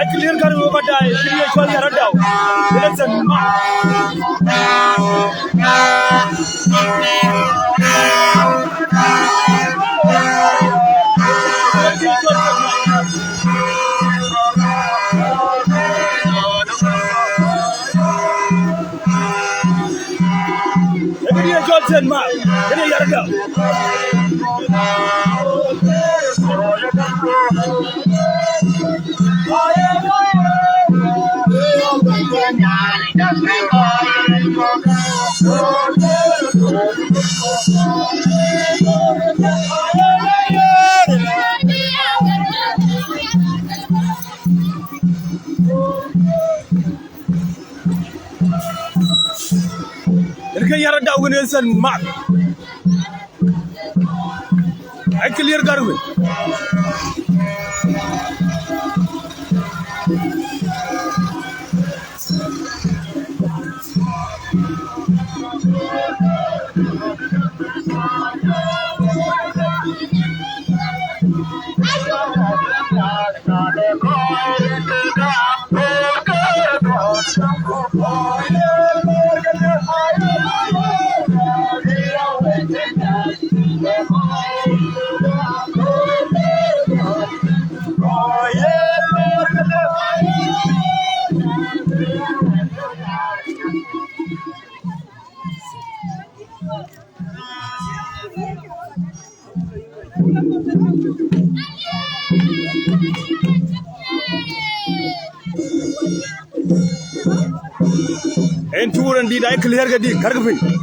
Acï lier kär wek kɔc daai, cï ye cɔl Yar Adau. Ënë thɛn ma. Ë këdï ye cɔl Saint Mark, këdï ye Yar Adau. Ënë ke Yar Adau wën ë Saint Mark. Acï lier kär wek. En tuur en dït, ai clear ke dït, kärkë piny.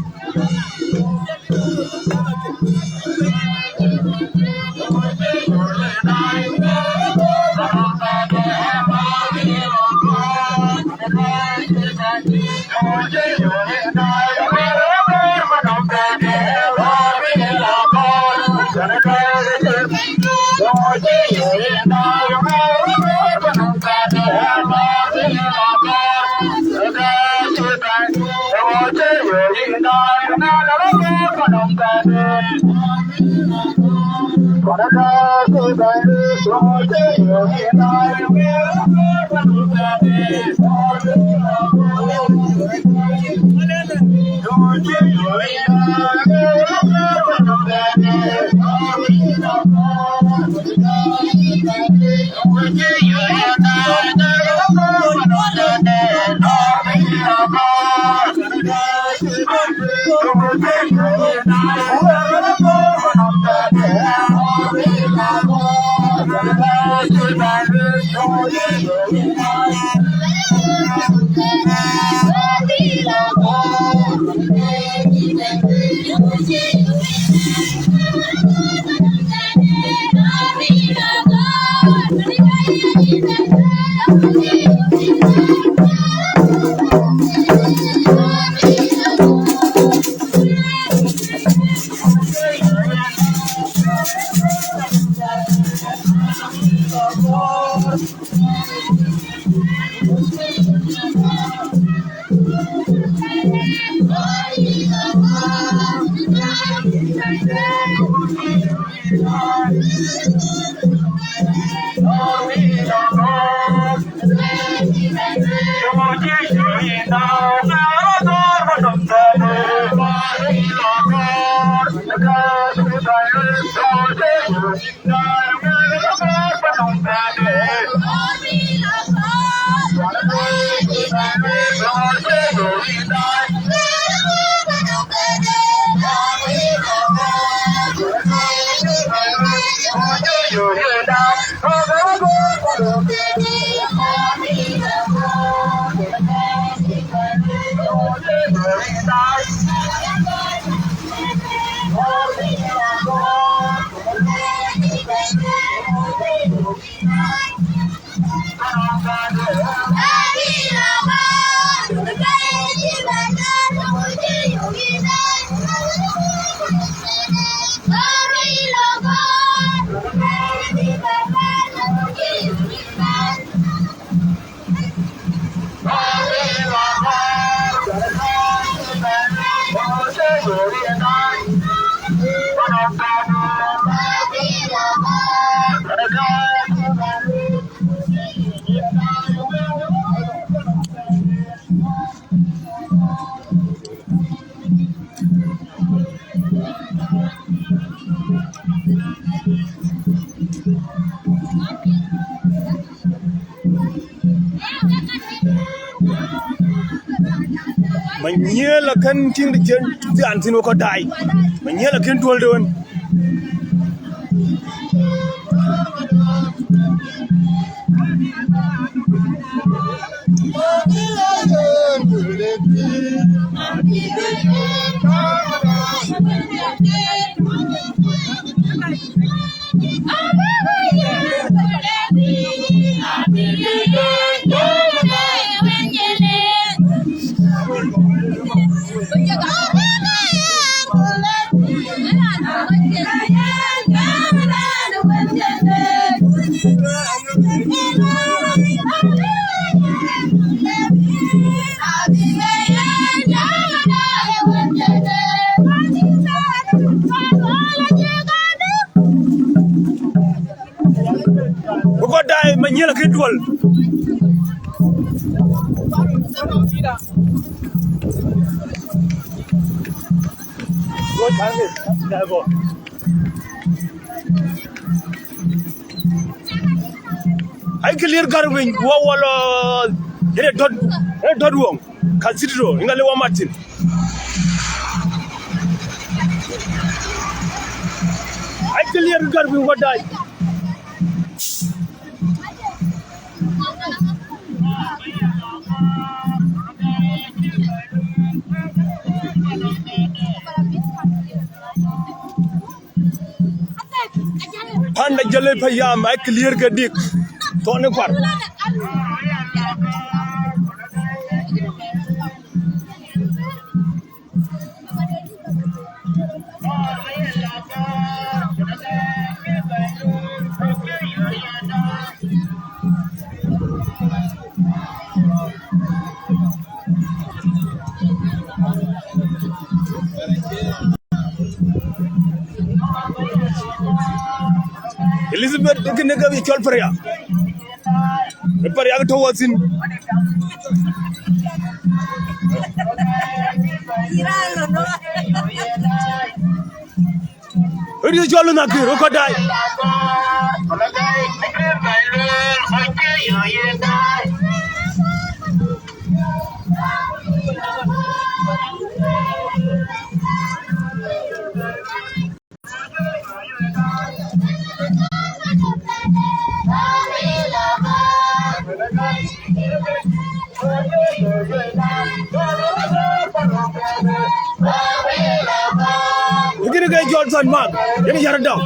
Manyiël akën tïŋ de cïn thiaan thïn wek kɔc daai. Manyiël akën duɔl de wën. Ku kɔc daai, Manyiël akën duɔl. Ai clear garbage, wa wala, ene dot, ene dot wong. Cathedral, inga le wa Martin. Ai clear garbage, wa daai. Panda jël payam, ai clear ke dik. Tɔni kuar. Elizabeth, kënë ke cɔl Peria. Ë Peria ke tɔ̈u wathïn. Ëdï cɔl Nakir, ë kɔc daai. Ikini ke Johnson man, ini yar dau.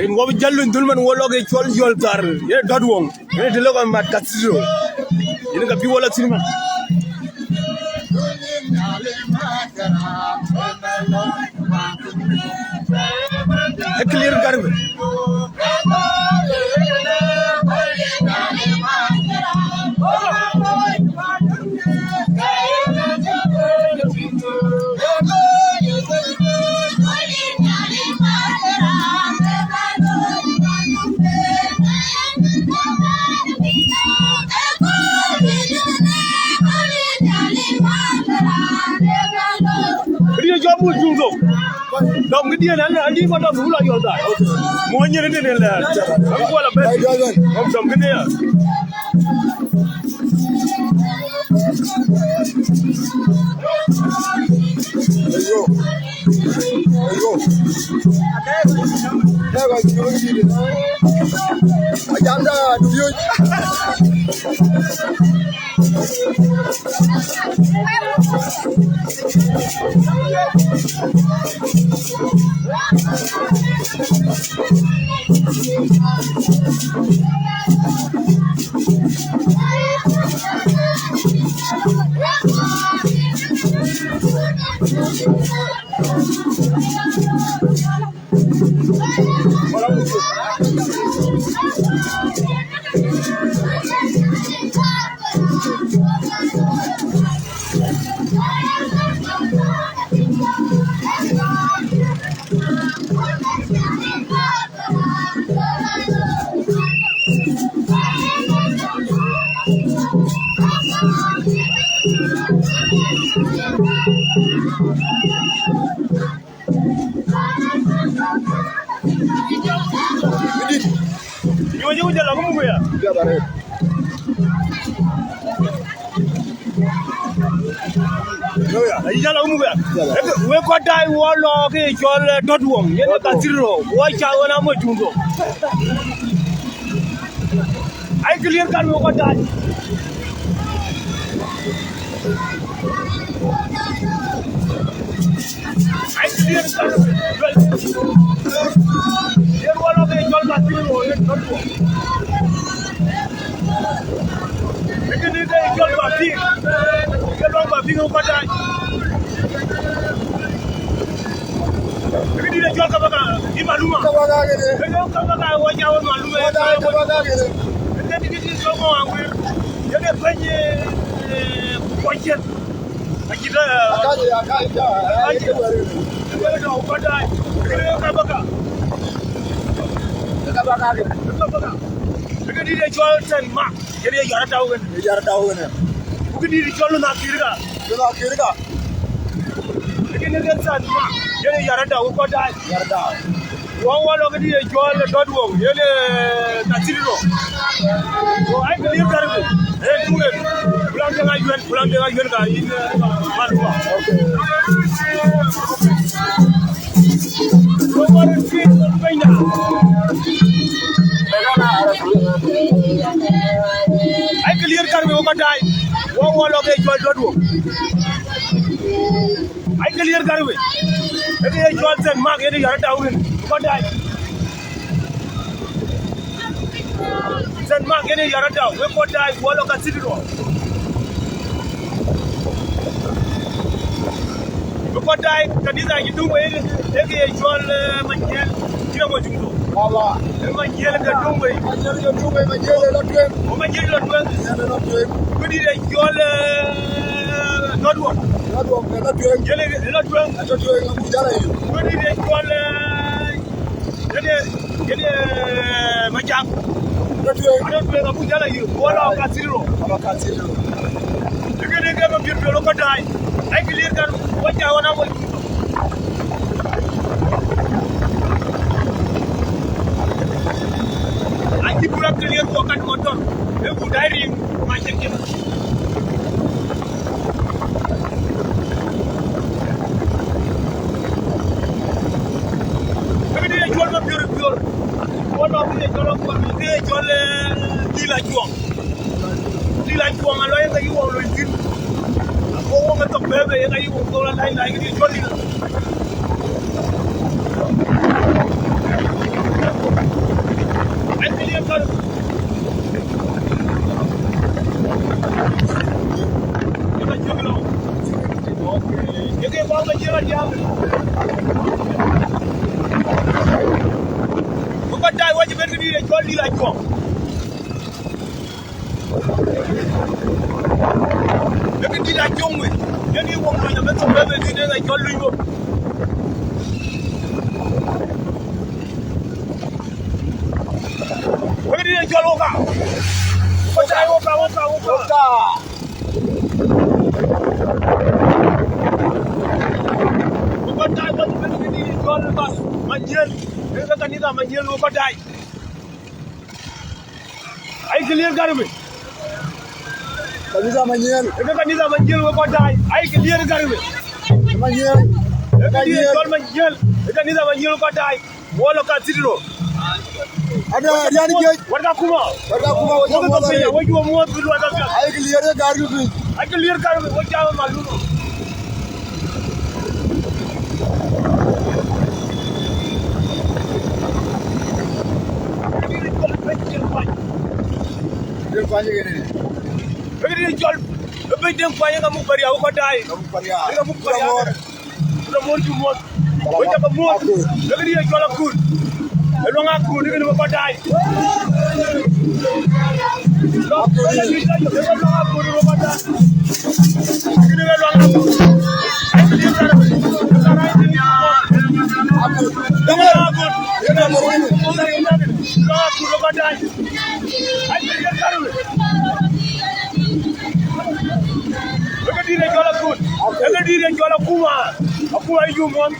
Rin wɔ bï jäl luny dhul man wɔ lɔ ke cɔl yɔl thar, ye dɔt wɔŋ, ye të lɔ ka mat cathedral. Yen ka bï wɔ lɔ thïn man. Ë clear garbage. Këdië jɔ mul cuŋ thok. Dɔm këdië na, na, andi ma dɔm wula yɔl dai. Mo nyin ni ni la. Am kuala ben. Dɔm këdië. Ayo. Ayo. Ajanda, duyo. Yala umu ya. Yala. Eke, we kɔc daai wɔ lɔ ke cɔl, eh, Dɔt Wuɔŋ, yen ë Dɔt Wuɔŋ. Kathir rɔ, wɔ ca ɣɔn amɔ cuŋ thok. Ai clear kan we kɔc daai. Ai clear kan. Yen wɔ lɔ ke cɔl Kathir rɔ, yen Dɔt Wuɔŋ. Eke ni ke cɔl Bapik. Ke luaŋ Bapik ë kɔc daai. Eke ni ke cɔl Kabaka, i Maluma. Kabaka kene. Eke Kabaka wɔ ca wɔ Maluma. Kɔc daai Kabaka kene. Eke ni ke cɔl Mawaŋ Guir. Eke bɛ̈ny, eh, kuɔc cien. Acït, eh, Akaji, akaji, akaji. Eke ni ke cɔl Kabaka. Eke ni ke Kabaka. Kabaka kene. Kabaka. Eke ni ke cɔl Saint Mark. Yen ye yɔr atau wen. Ye yɔr atau wen. Ku kë dït cɔl Lunh Akirka. Lunh Akirka. Ë kën ke Saint Mark. Yen ye yɔr atau kɔc daai. Yɔr atau. Wɔ wɔ lɔ kë dït cɔl Dɔt Wuɔŋ. Yen ye Kathir rɔ. Wo ai kë dït kärë. Ë tuŋ en. Ku laŋ deŋ ayuɛn, ku laŋ deŋ ayuɛn ka yïn, eh, man tuɔ. Okay. Ai clear kärë we kɔc daai. Wɔ wɔ lɔ ke cɔl Dɔt Wuɔŋ. Ai clear kärë we. Ë ke ye cɔl Saint Mark yen ye yɔr atau wen. Kɔc daai. Saint Mark yen ye yɔr atau, we kɔc daai, wɔ lɔ Kathir rɔ. We kɔc daai, kanitha cï dum wei, ë ke ye cɔl, eh, Manyiel, cïn amɔ cuŋ thok. Wala. Ë Manyiel ke dum wei. Manyiel ke dum wei, Manyiel ë lɔ tueŋ. Ë Manyiel lɔ tueŋ. Manyiel ë lɔ tueŋ. Kë dït ye cɔl, eh, Dɔt Wuɔŋ. Dɔt Wuɔŋ ë lɔ tueŋ. Yen ë lɔ tueŋ. Ë lɔ tueŋ, ato tueŋ, abu jala yu. Kë dït ye cɔl, eh, Kede, kede, eh, Majak. Ado tueŋ. Ado tueŋ abu jala yï. Wala Kathir rɔ. Wala Kathir rɔ. Kede ke ma biet biet kɔc daai. Ai clear kan, wɔ ca ɣɔn amɔ. Ai cï kurak clear wɔ kat motor. E bu daai riŋ, ma cek cek. Kë dït ye cɔl Mabiör Biör. Wɔ lɔ kë ye cɔl Akuɔl, kë ye cɔl, eh, Lil Acuɔŋ. Lil Acuɔŋ alɔ ye ka yï wɔ lony thïn. Ago wɔ ke thok bɛ̈ɛ̈i bɛ̈ɛ̈i ye ka yï wɔ thok la lai lai kë dït cɔl Lil. Ai clear kan. Ë ka cök lɔ. Ë ke bɔ̈ ke cï rɔt jam. Ku kɔc daai wɔ cï ben kë dït ye cɔl Lil Acuɔŋ. Ë kë dït Acuɔŋ wei. Yen yï wok lony abï thok bɛ̈ɛ̈i bɛ̈ɛ̈i dït ë ka cɔl Luny Bop. Wek dït ë cɔl Woka. Woka, Woka, Woka, Woka. Woka. Woka tai wek dït ë cɔl Bas Manyiel. Ë ke kanitha Manyiel Woka tai. Ai clear kärë we. Kanitha Manyiel. Ë ke kanitha Manyiel Woka tai. Ai clear kärë we. Manyiel. Ë ke dït ë cɔl Manyiel. Ë kanitha Manyiel Woka tai. Wɔ lɔ Kathir rɔ. Ada rian jiëc. Warda kuma. Warda kuma, wɔ jɔ muɔth arëët. Wɔ jɔ muɔth, wɔ jɔ muɔth. Ai clear ye gar yu piny. Ai clear gar yu, wɔ jɔ Maluma. Deŋ Kuany kene. Ë dït cɔl, ë bɛ̈ny Deŋ Kuany ka muk Pariak Woka tai. Ka muk Pariak. Ka muk Pariak. Ku da muɔ̈r cï muɔ̈th. Wek ca ke muɔ̈th. Akut. Ë kë dït ye cɔl Akut. Ë luaŋ Akut, ë kën ë Woka tai. Akut. Ë kën ë luaŋ Akut, ë kën ë luaŋ Akut. Akut. Ë kën ë luaŋ Akut. Ë kën ë luaŋ Akut, ë Woka tai. Ai, ë kën ë kärë we. Ë kë dït ye cɔl Akut. Ë kë dït ye cɔl Akuma. Akuma ë yum ɣɔn.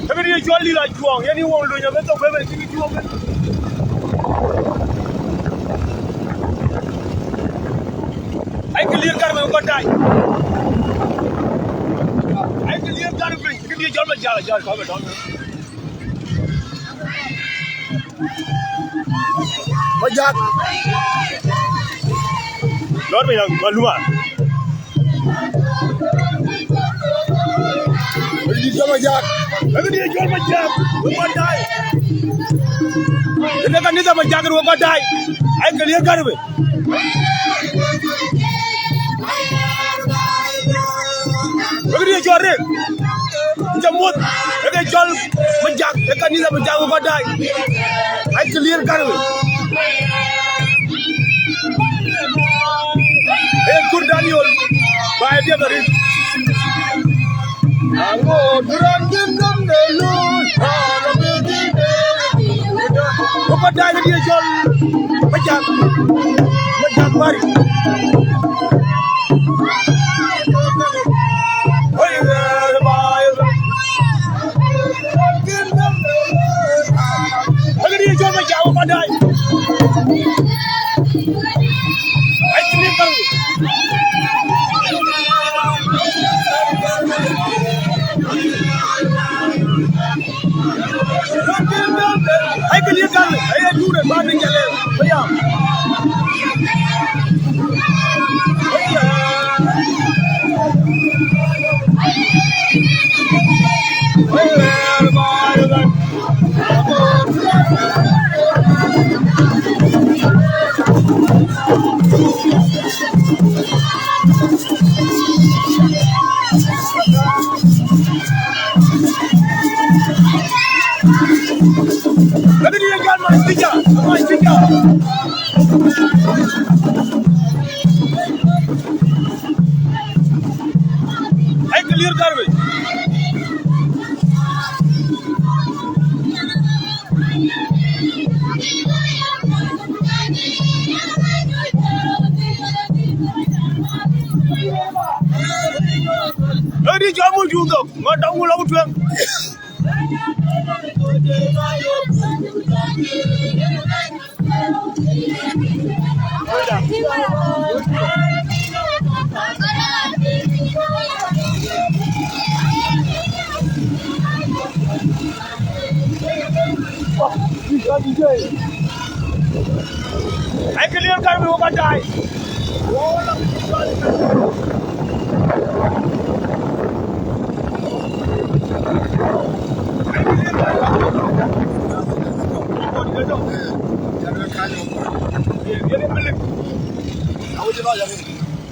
Ë Këdï cɔl Lil Ajuɔŋ, yen ë wɔ luny abë thok bë bɛ cï kë cuɔɔk. Ai, clear Garwe, wek kɔc daai. Ai, clear Garwe, këdï cɔl Majak, Majak, kɔc bɛ tɔ̈. Majak. Lɔɔr piny, Maluma. Këdï cɔl Majak. Këdï cɔl Majak, wek kɔc daai. Këdï kanitha Majak, wek kɔc daai. Ai, clear Garwe. Wek këdï cɔl Rek. Jamuth, wek cɔl Majak, ë kanitha Majak, wek kɔc daai. Ai, clear Garwe. Ee, Kur Daniel, baai piɛth arït. Aŋot raan cïn dɔm de luny, raan abï dït de. Wek kɔc daai, këdï cɔl Majak, Majak Bari. Wek këdï cɔl Majak, wek kɔc daai. Ai, clear Garwe. Ai, clear Garwe. Ai, ë duurë, bä bï jël ë, bï ya. Lakini ye jɔl man tija, man tija. Ai, clear Garwe. Ëdï cɔl muk juŋ thok, ŋɔt dɔm wun lɔ ku tueŋ. Ai, clear Garwe, wek kɔc daai.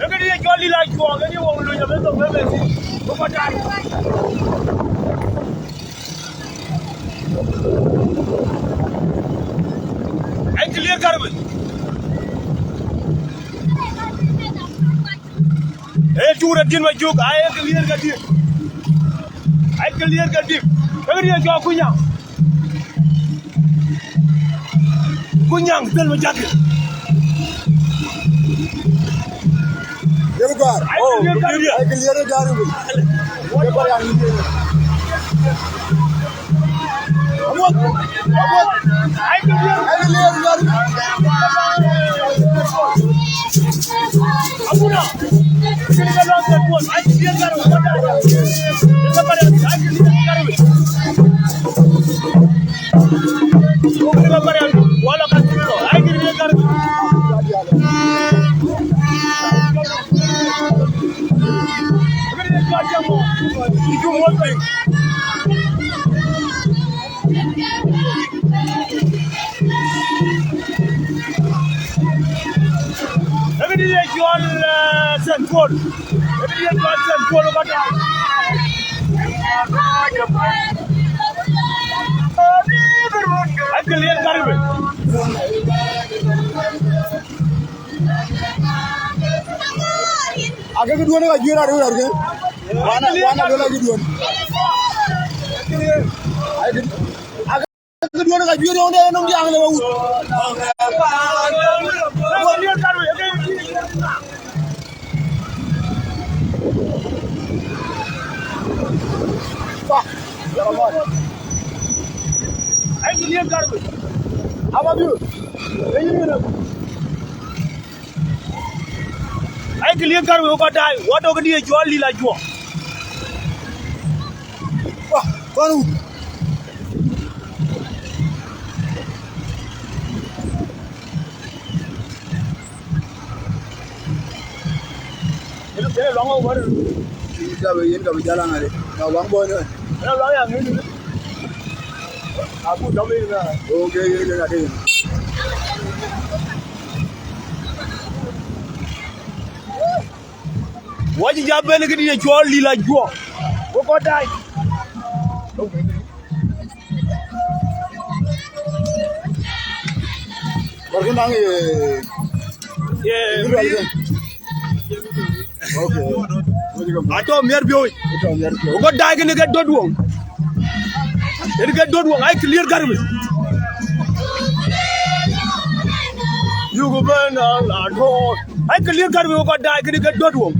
Ee këdï ye cɔl Lil Ajuɔŋ, yen ye wɔ luny abë thok bë bɛ thïn, wek kɔc daai. Ai, clear Garwe. Ee, tuur adït Majuk, ai, clear kadït. Ai, clear kadït. Këdï ye cɔl Kunyaŋ. Kunyaŋ, dhël Majak. Yek gɔ̈ɔ̈r. Ai, clear kadït. Ai, clear kadït. Amuɔth, amuɔth. Ai, clear kadït. Abuna. Këdï ka lɔ Saint Paul. Ai, clear kadït. Ai, clear kadït. Këdï ye cɔl, eh, Saint Paul. Këdï ye cɔl Saint Paul, wek kɔc daai. Ai, clear Garwe. Ake këduɔ̈n ka juëër arëu rɛ̈ɛ̈r ke. Wan, wan ake la këduɔ̈n. Ai, kë-, ake këduɔ̈n ka juëër yɔŋde nɔm diaŋ le wawut. Pa, come on. Liep Garwe. Aba biu. Ei, liep Garwe. Ai, ke liep Garwe, wo kɔc daai. Wa dɔ̈k ke dië cɔl Lila Juɔk. Wah, kɔn wut. Yen, yen luaŋ wä wär. Yen ka bï, yen ka bï jal aŋa de. Na luaŋ bɔ̈ ni. Na luaŋ ya ŋic. Aku dɔm yen na. Okay, yen ka ŋa de. Wa cï ja bɛ̈n ke dië cɔl Lila Juɔk. Wo kɔc daai. Barkë naŋ, eh, ye, okay. Atɔ̈ miɛr biööc. Atɔ̈ miɛr biööc. Ku kɔc daai kënë ke döt woŋ. Kënë ke döt woŋ, ai, ke liep Garwe. Yuk bɛ̈n ala döt. Ai, ke liep Garwe, ku kɔc daai kënë ke döt woŋ.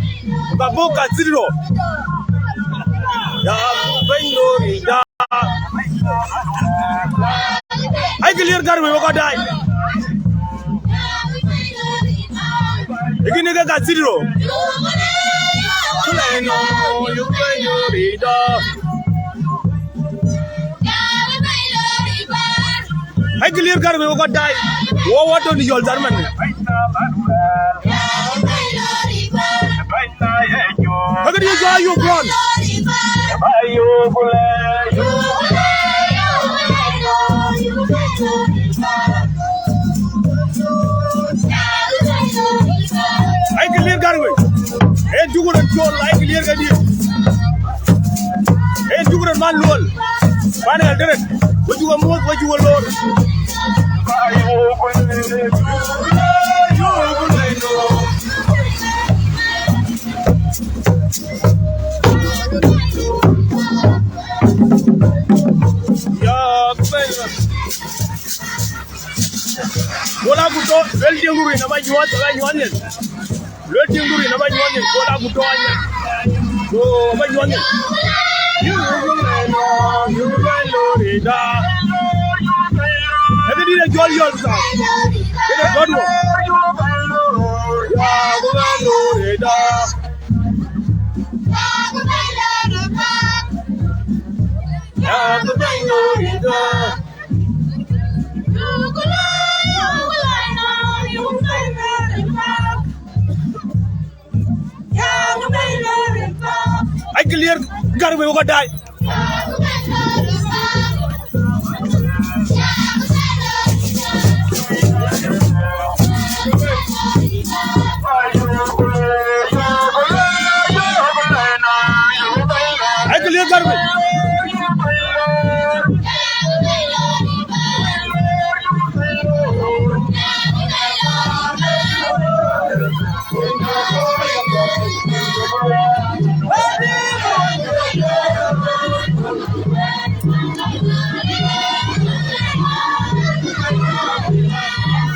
Ka bɔ̈ ka thïn rɔ. Ya bɛ̈ny lori da. Ai, ke liep Garwe, wo kɔc daai. Ee kënë ke ka thïn rɔ. Ai, ke liep Garwe, wo kɔc daai. Wo, wo tɔ̈ në yɔl thar man. Ka ke dië cɔl Ayup Kuɔn. Ai, ke liep Garwe. Ee, duk rɔt cɔl, ai, ke liep ke dië. Ee, duk rɔt man Luɔl. Pan Eldoret. Wek cuk muɔ̈th, wek cuk lor. Ya, bɛ̈ny. Wala ku tɔ̈, luel tiŋ ku rin aba nyuɔɔth, aba nyuɔɔth yen. Luel tiŋ ku rin aba nyuɔɔth yen, wala ku tɔ̈ anyɛ. So, aba nyuɔɔth yen. Yuk bɛ̈n lɔ, yuk bɛ̈n lɔ rida. Ee këdï de jɔl yɔl sa. Këde gɔ̈t wɔ. Ya ku bɛ̈n lɔ rida. Ya ku bɛ̈n lɔ rida. Ai, ke liep Garwe, wo kɔc daai. Ai, ke liep Garwe.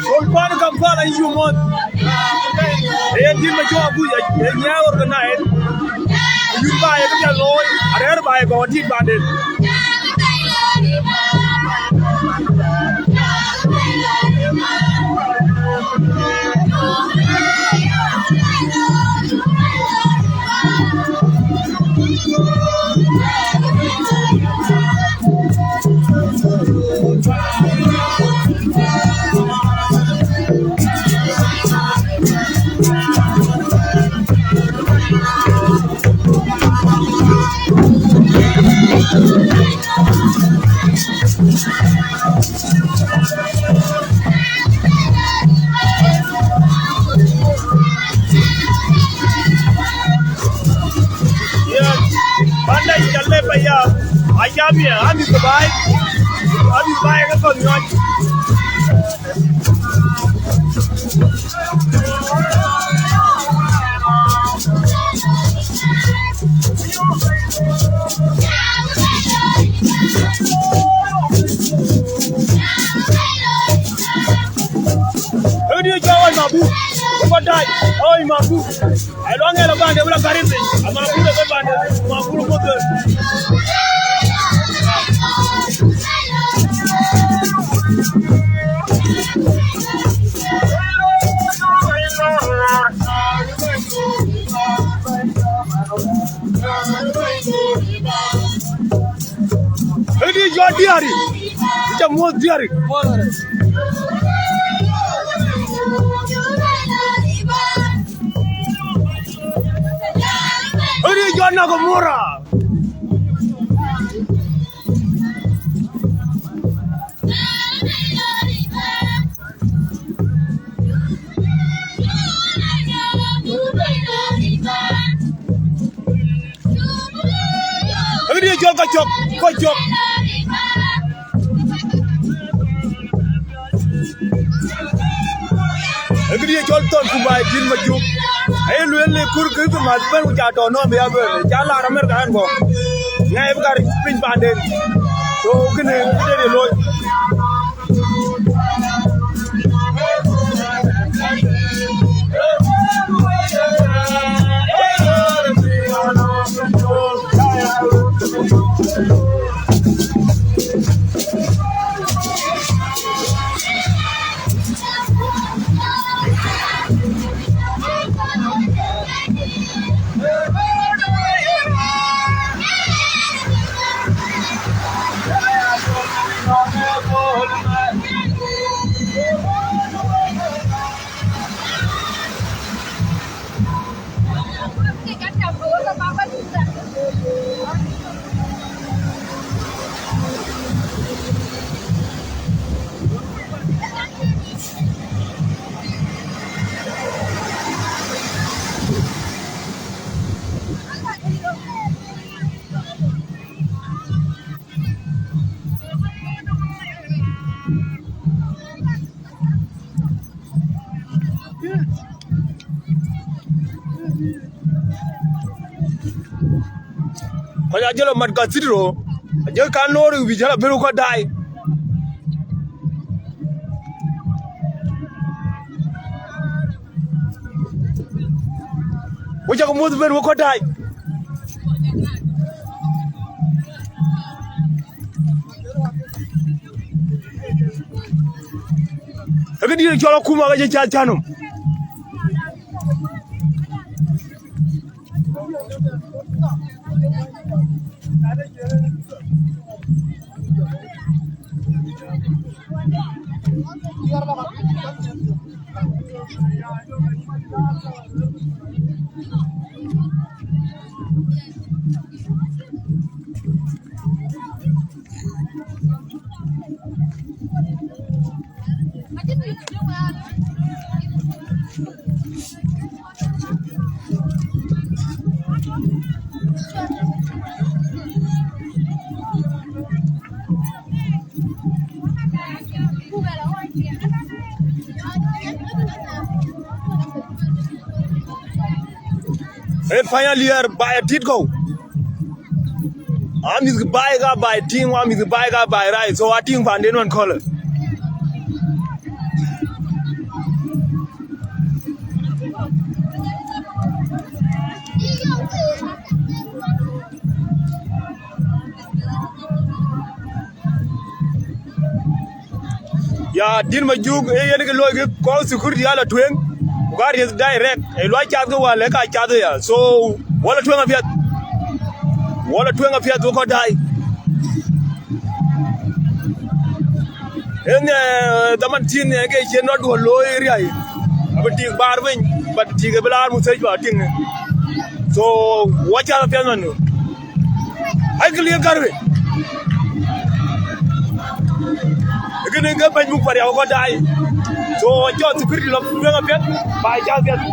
Sultan Kampala, you want? Ee, dït ma jɔ abuc, ee, nyaai organize. Yïn ba ye kë looi, arɛ̈ɛ̈r ba ye kɔn dït panden. Yeah. Panda jal le pa ya. Ayam ya, ami ke bai. Ami bai ke kon yon. Ëdï cɔl Ɣɔc Mabu, ku kɔc daai, Ɣɔc Mabu. Ai luaŋ ë la bande, wala garit piny, ama Mabu le bande, Mabu le bande. Ëdï jɔ diäri, cä muɔ̈th diäri. Ëdï jɔ Nakamura. Ëkëdï cɔl kɔc cök, kɔc cök. Ëkëdï cɔl thɔn ku baai dït Majuk. Aye lueel në kur kë thïn mäth bɛ̈n ku ca tɔ nɔm ya bɛ̈n. Ca lar Amerika ɛn bɔ̈. Ŋɛk bï ka ric piny panden. So kënë këde de looi. Kɔc ajël mat ka thït ro, ajël kan loor ë wic jël abël kɔc daai. Wek cak muɔ̈th bɛ̈n wek kɔc daai. Ëkë dït cɔl akuma ke cï cath cä nɔm. Ë pany aliɛɛr baai adït kɔ̈u. Amïth baai ka baai tiŋ, amïth baai ka baai rac, so atiŋ panden ɣɔn kɔ̈lë. Ya, dït Majuk, ee yen kë looi kë kɔc security ala tueŋ, ku ka rieth direct, ee luɔi cath ke wäl, ee ka cath ya. So, wala tueŋ apiɛth. Wala tueŋ apiɛth, wek kɔc daai. En, eh, dhaman cin, eh, ke cien rɔt duɔl looi riai. Abï tik baar piny, but tik abï laar message ba tiŋ. So, wek cath apiɛth man. Ai, kë liep gär wei. Kënë ke bɛ̈ny muk pariak kɔc daai. So, cɔl security lɔ tueŋ apiɛth, ba cath apiɛth.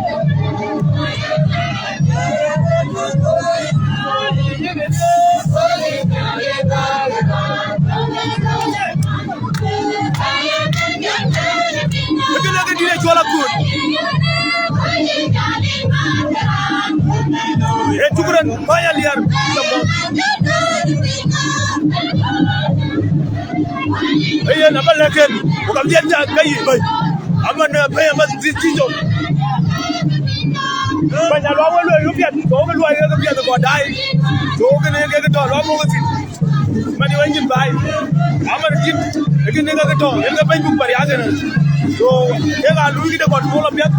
Kënë ke dït ë cuɔl akut. Ee, shukran, pany aliɛɛr. Ee, yen abä lɛ̈k en, ku ka dhiɛl ja ka yic bɛ̈ny. Aman, eh, bɛ̈ny aman dhil cï jɔ. Bɛ̈ny aluɔk wek luɔi piɛth, ku wek luɔi kek piɛth kɔc daai. Ku kënë kek tɔ luɔk wek thïn. Man ye wën cïn baai. Aman cïn, lakin ë ke tɔ̈, ë ke bɛ̈ny buk bä riääk ënë. So, kek aa luui këde kɔn puɔl apiɛth.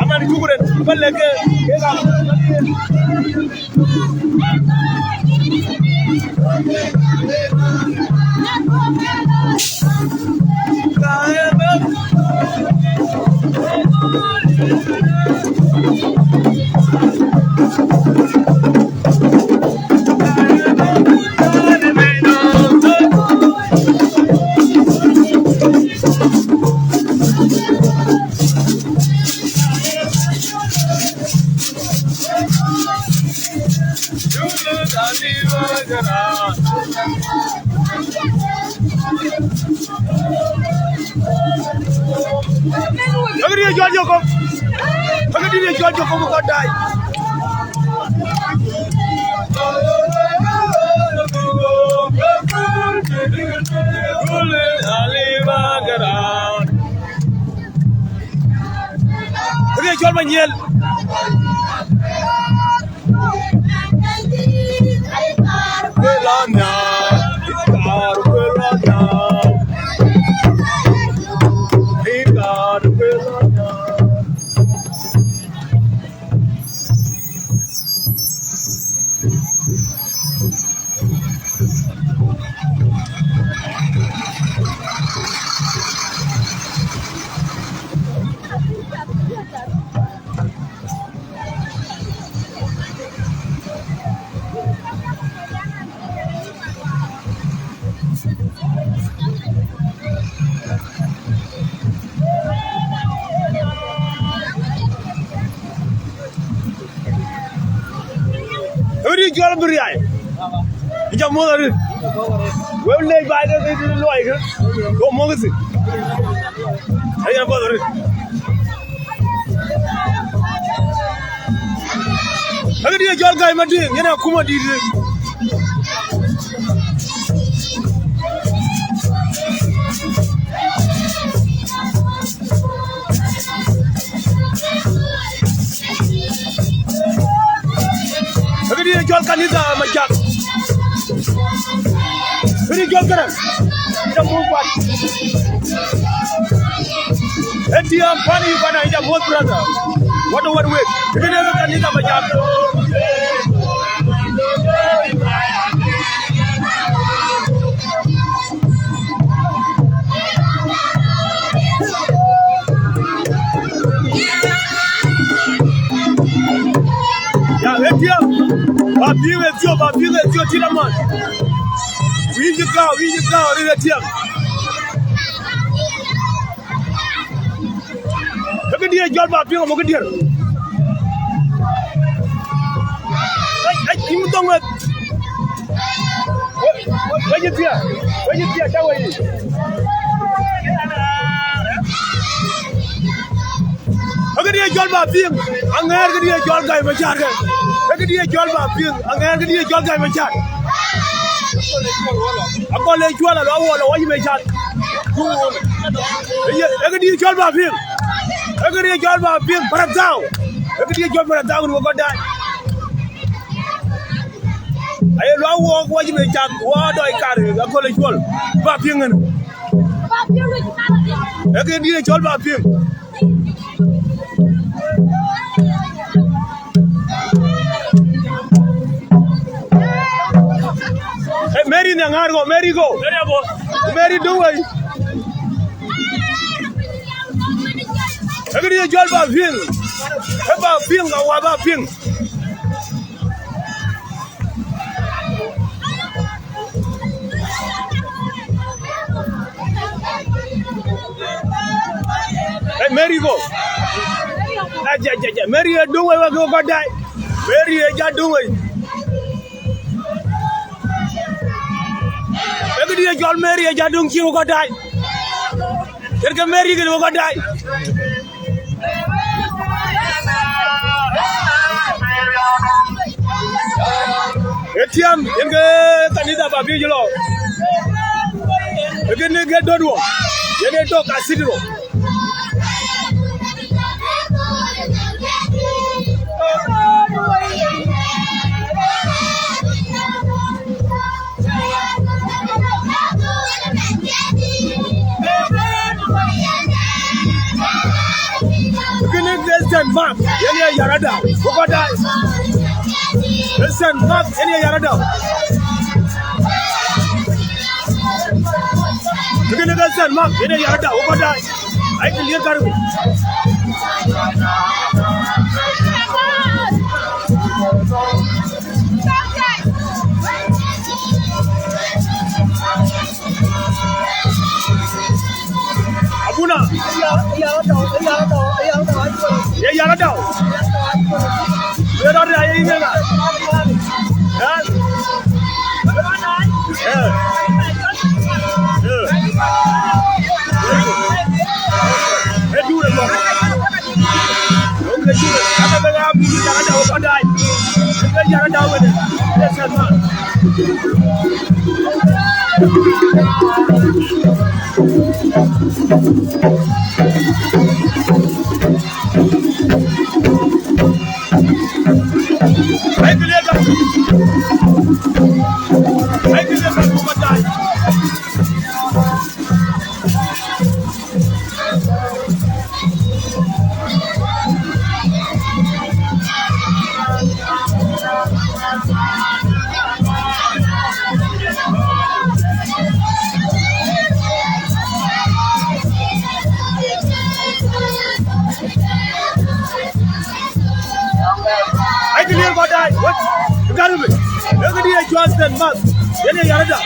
Aman cuk ren, bä lɛ̈k ke, kek aa luui. Agri ye jɔl jɔkɔm. Agri ye jɔl jɔkɔm kɔn dai. Agri ye jɔl manyiel. Ëri jɔl bï riai. Ë jam muɔth arëët. Wek lec baai ke, ke, ke luɔi ke. Go muɔth thïn. Ë yen apuɔth arëët. Ë këdï ye jɔl gäi Madiŋ, yen akuma dït. Ë këdï ye jɔl kanitha Majak. Këdï jɔl këdäŋ. Jam muɔth kuat. Ë tiam pan Uganda, ë jam muɔth brother. What a what way. Ë këdï ye kanitha Majak. Ya, ë tiam. Ba piŋ ë thio, ba piŋ ë thio, tït aman. Wic ë gäu, wic ë gäu, rin ë tiam. Ë këdï ye jɔl ba piŋ, amuk dier. Ai, ai, yïn thɔŋ wek. Wek, wek, wek yï thiaak, wek yï thiaak, cä wek yï. Ë këdï ye jɔl ba piŋ, aŋɛɛr këdï ye jɔl gäi Macar kë. Ë këdï ye jɔl ba piŋ, aŋɛɛr këdï ye jɔl gäi Macar. Akɔl le cuɔl alɔ wɔ lɔ wɔ yï Macar. Ë ye, ë këdï ye jɔl ba piŋ. Ë këdï ye jɔl ba piŋ, Paradhau. Ë këdï ye jɔl Paradhau, wek kɔn daai. Aye luaŋ wok wacï bï cak wɔ dɔc kar akölë cuɔl ba piŋ ënë. Ee ke dït ë cɔl ba piŋ. Ee, Mary në ŋaar go, Mary go. Mary du wei. Ee ke dït ë cɔl ba piŋ. Ee ba piŋ, ka wa ba piŋ. Hey, Mary go. Aja, aja, aja. Mary, e duŋ wei, wek kɔn daai. Mary, e ja duŋ wei. Ee ke dït ë cɔl Mary, e ja duŋ cï wek kɔn daai. Yen ke Mary, ke wek kɔn daai. Ë tiam, yen ke kanitha ba piŋ lɔ. Ë ke ne ke döt wɔ. Yen e tök cathedral. Mark, yen ye Yaradau, wok kɔc daai. Ë Saint Mark, yen ye Yaradau. Kënë ke Saint Mark, yen ye Yaradau, wok kɔc daai. Ai, të lier kärku. Abuna. Ye Yaradau. Ye rɔt ya ye yïn ŋa? Eh? Eh. Eh. Eh, du de lɔ. Ai, të lier kɔc daai, wek, garbi. Wek, këdï ye cual Saint Mark, yen ye Yaradau.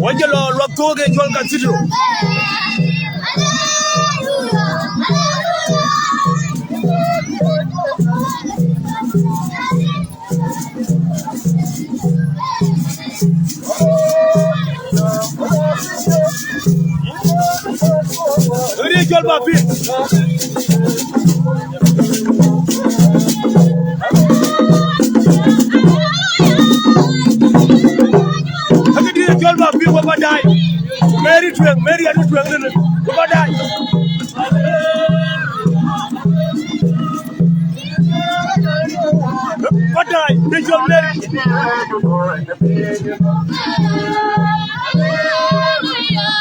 Wek jɔ lɔ luak thok ke cɔl Cathedral. Ri cɔl ba piny. Akëdï cɔl ba piny, wek ba daai. Mary tueŋ, Mary adu tueŋ rin, wek ba daai. Ba daai, Bishop Mary.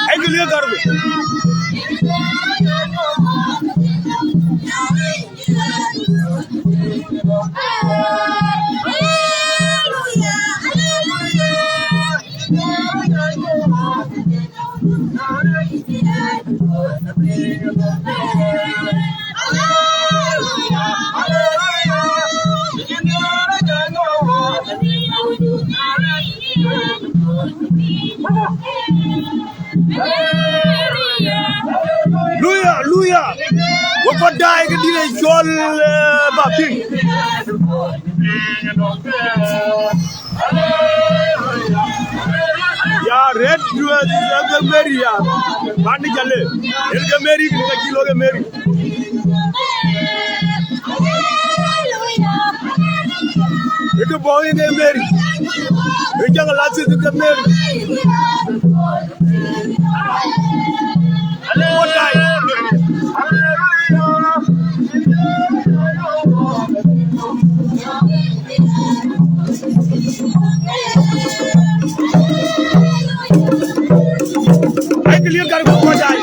Ai, ke liek garbi. Luya, luya. Wek kɔc daai ke dït ë cɔl, eh, bä piŋ. Ya red dress, eh, ke Mary ya. Pan de jale. El ke Mary, ke ka jilo ke Mary. Ë ke bɔ̈ yen ke Mary. Ë jäŋ la thieth ke Mary. What time? Ai, ke liep gat ke kuɔc ai.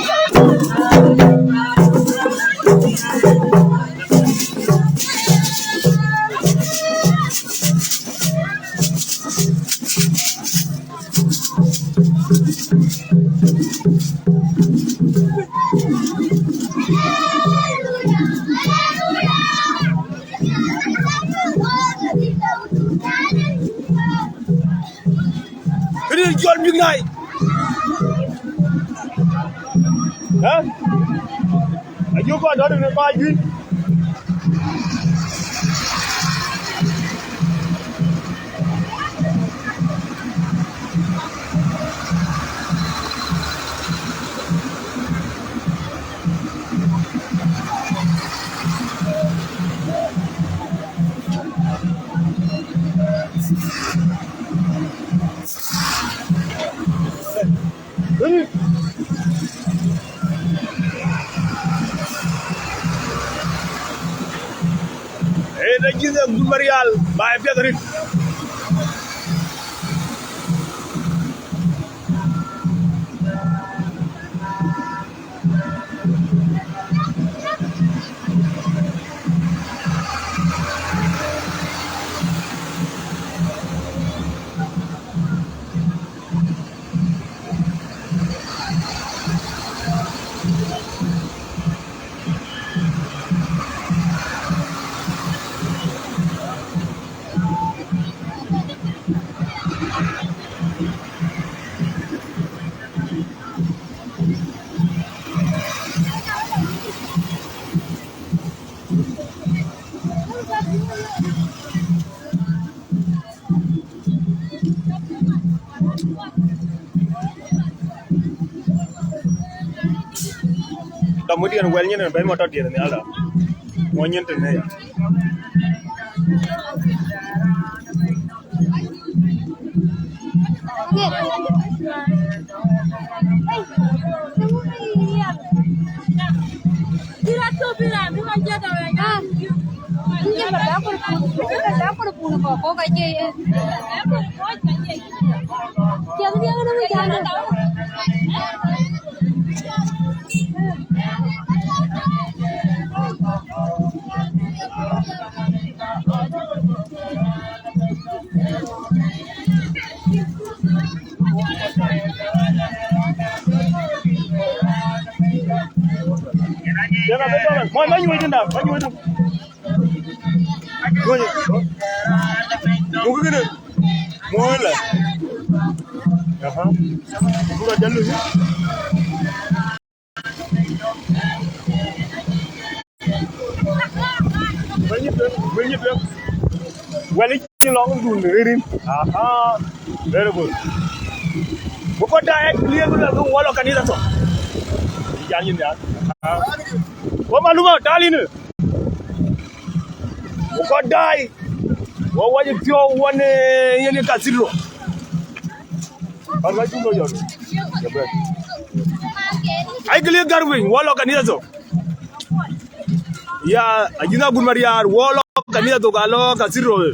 Këdï jɔl bïk nai. Hä? Ayï kɔc dɔ̈ɔ̈r në kɔc juëc. Ee, na jïth Agut Marial, ba e piɛth arït. Dɔm wëdiɛn wɛl nyin ë bɛ̈ny mɔtɔr diɛt nhial dɔ. Ŋuɔ̈ny nyin tënë ya. Mɔc, mɔc, nyuc tënda, mɔc, nyuc tënda. Mukï kënë. Muɔ̈ɔ̈i la. Aha. Buk a jal luny. Wël nyï tueŋ, wël nyï tueŋ. Wël cï lɔŋ dun ririn. Aha. Very good. Buk kɔc daai, clear, buk lɔ, buk wɔ lɔ kanitha thok. Yan yïn ya. Aha. Wɔ maluma, tal yïn. Ku kɔc daai, wɔ wac piɔ̈u wɔn, eh, yen cathedral. Ai, ke liek gär winy, wɔ lɔ kanitha thok. Ya, ajïn Agut Marial, wɔ lɔ kanitha thok, a lɔ cathedral.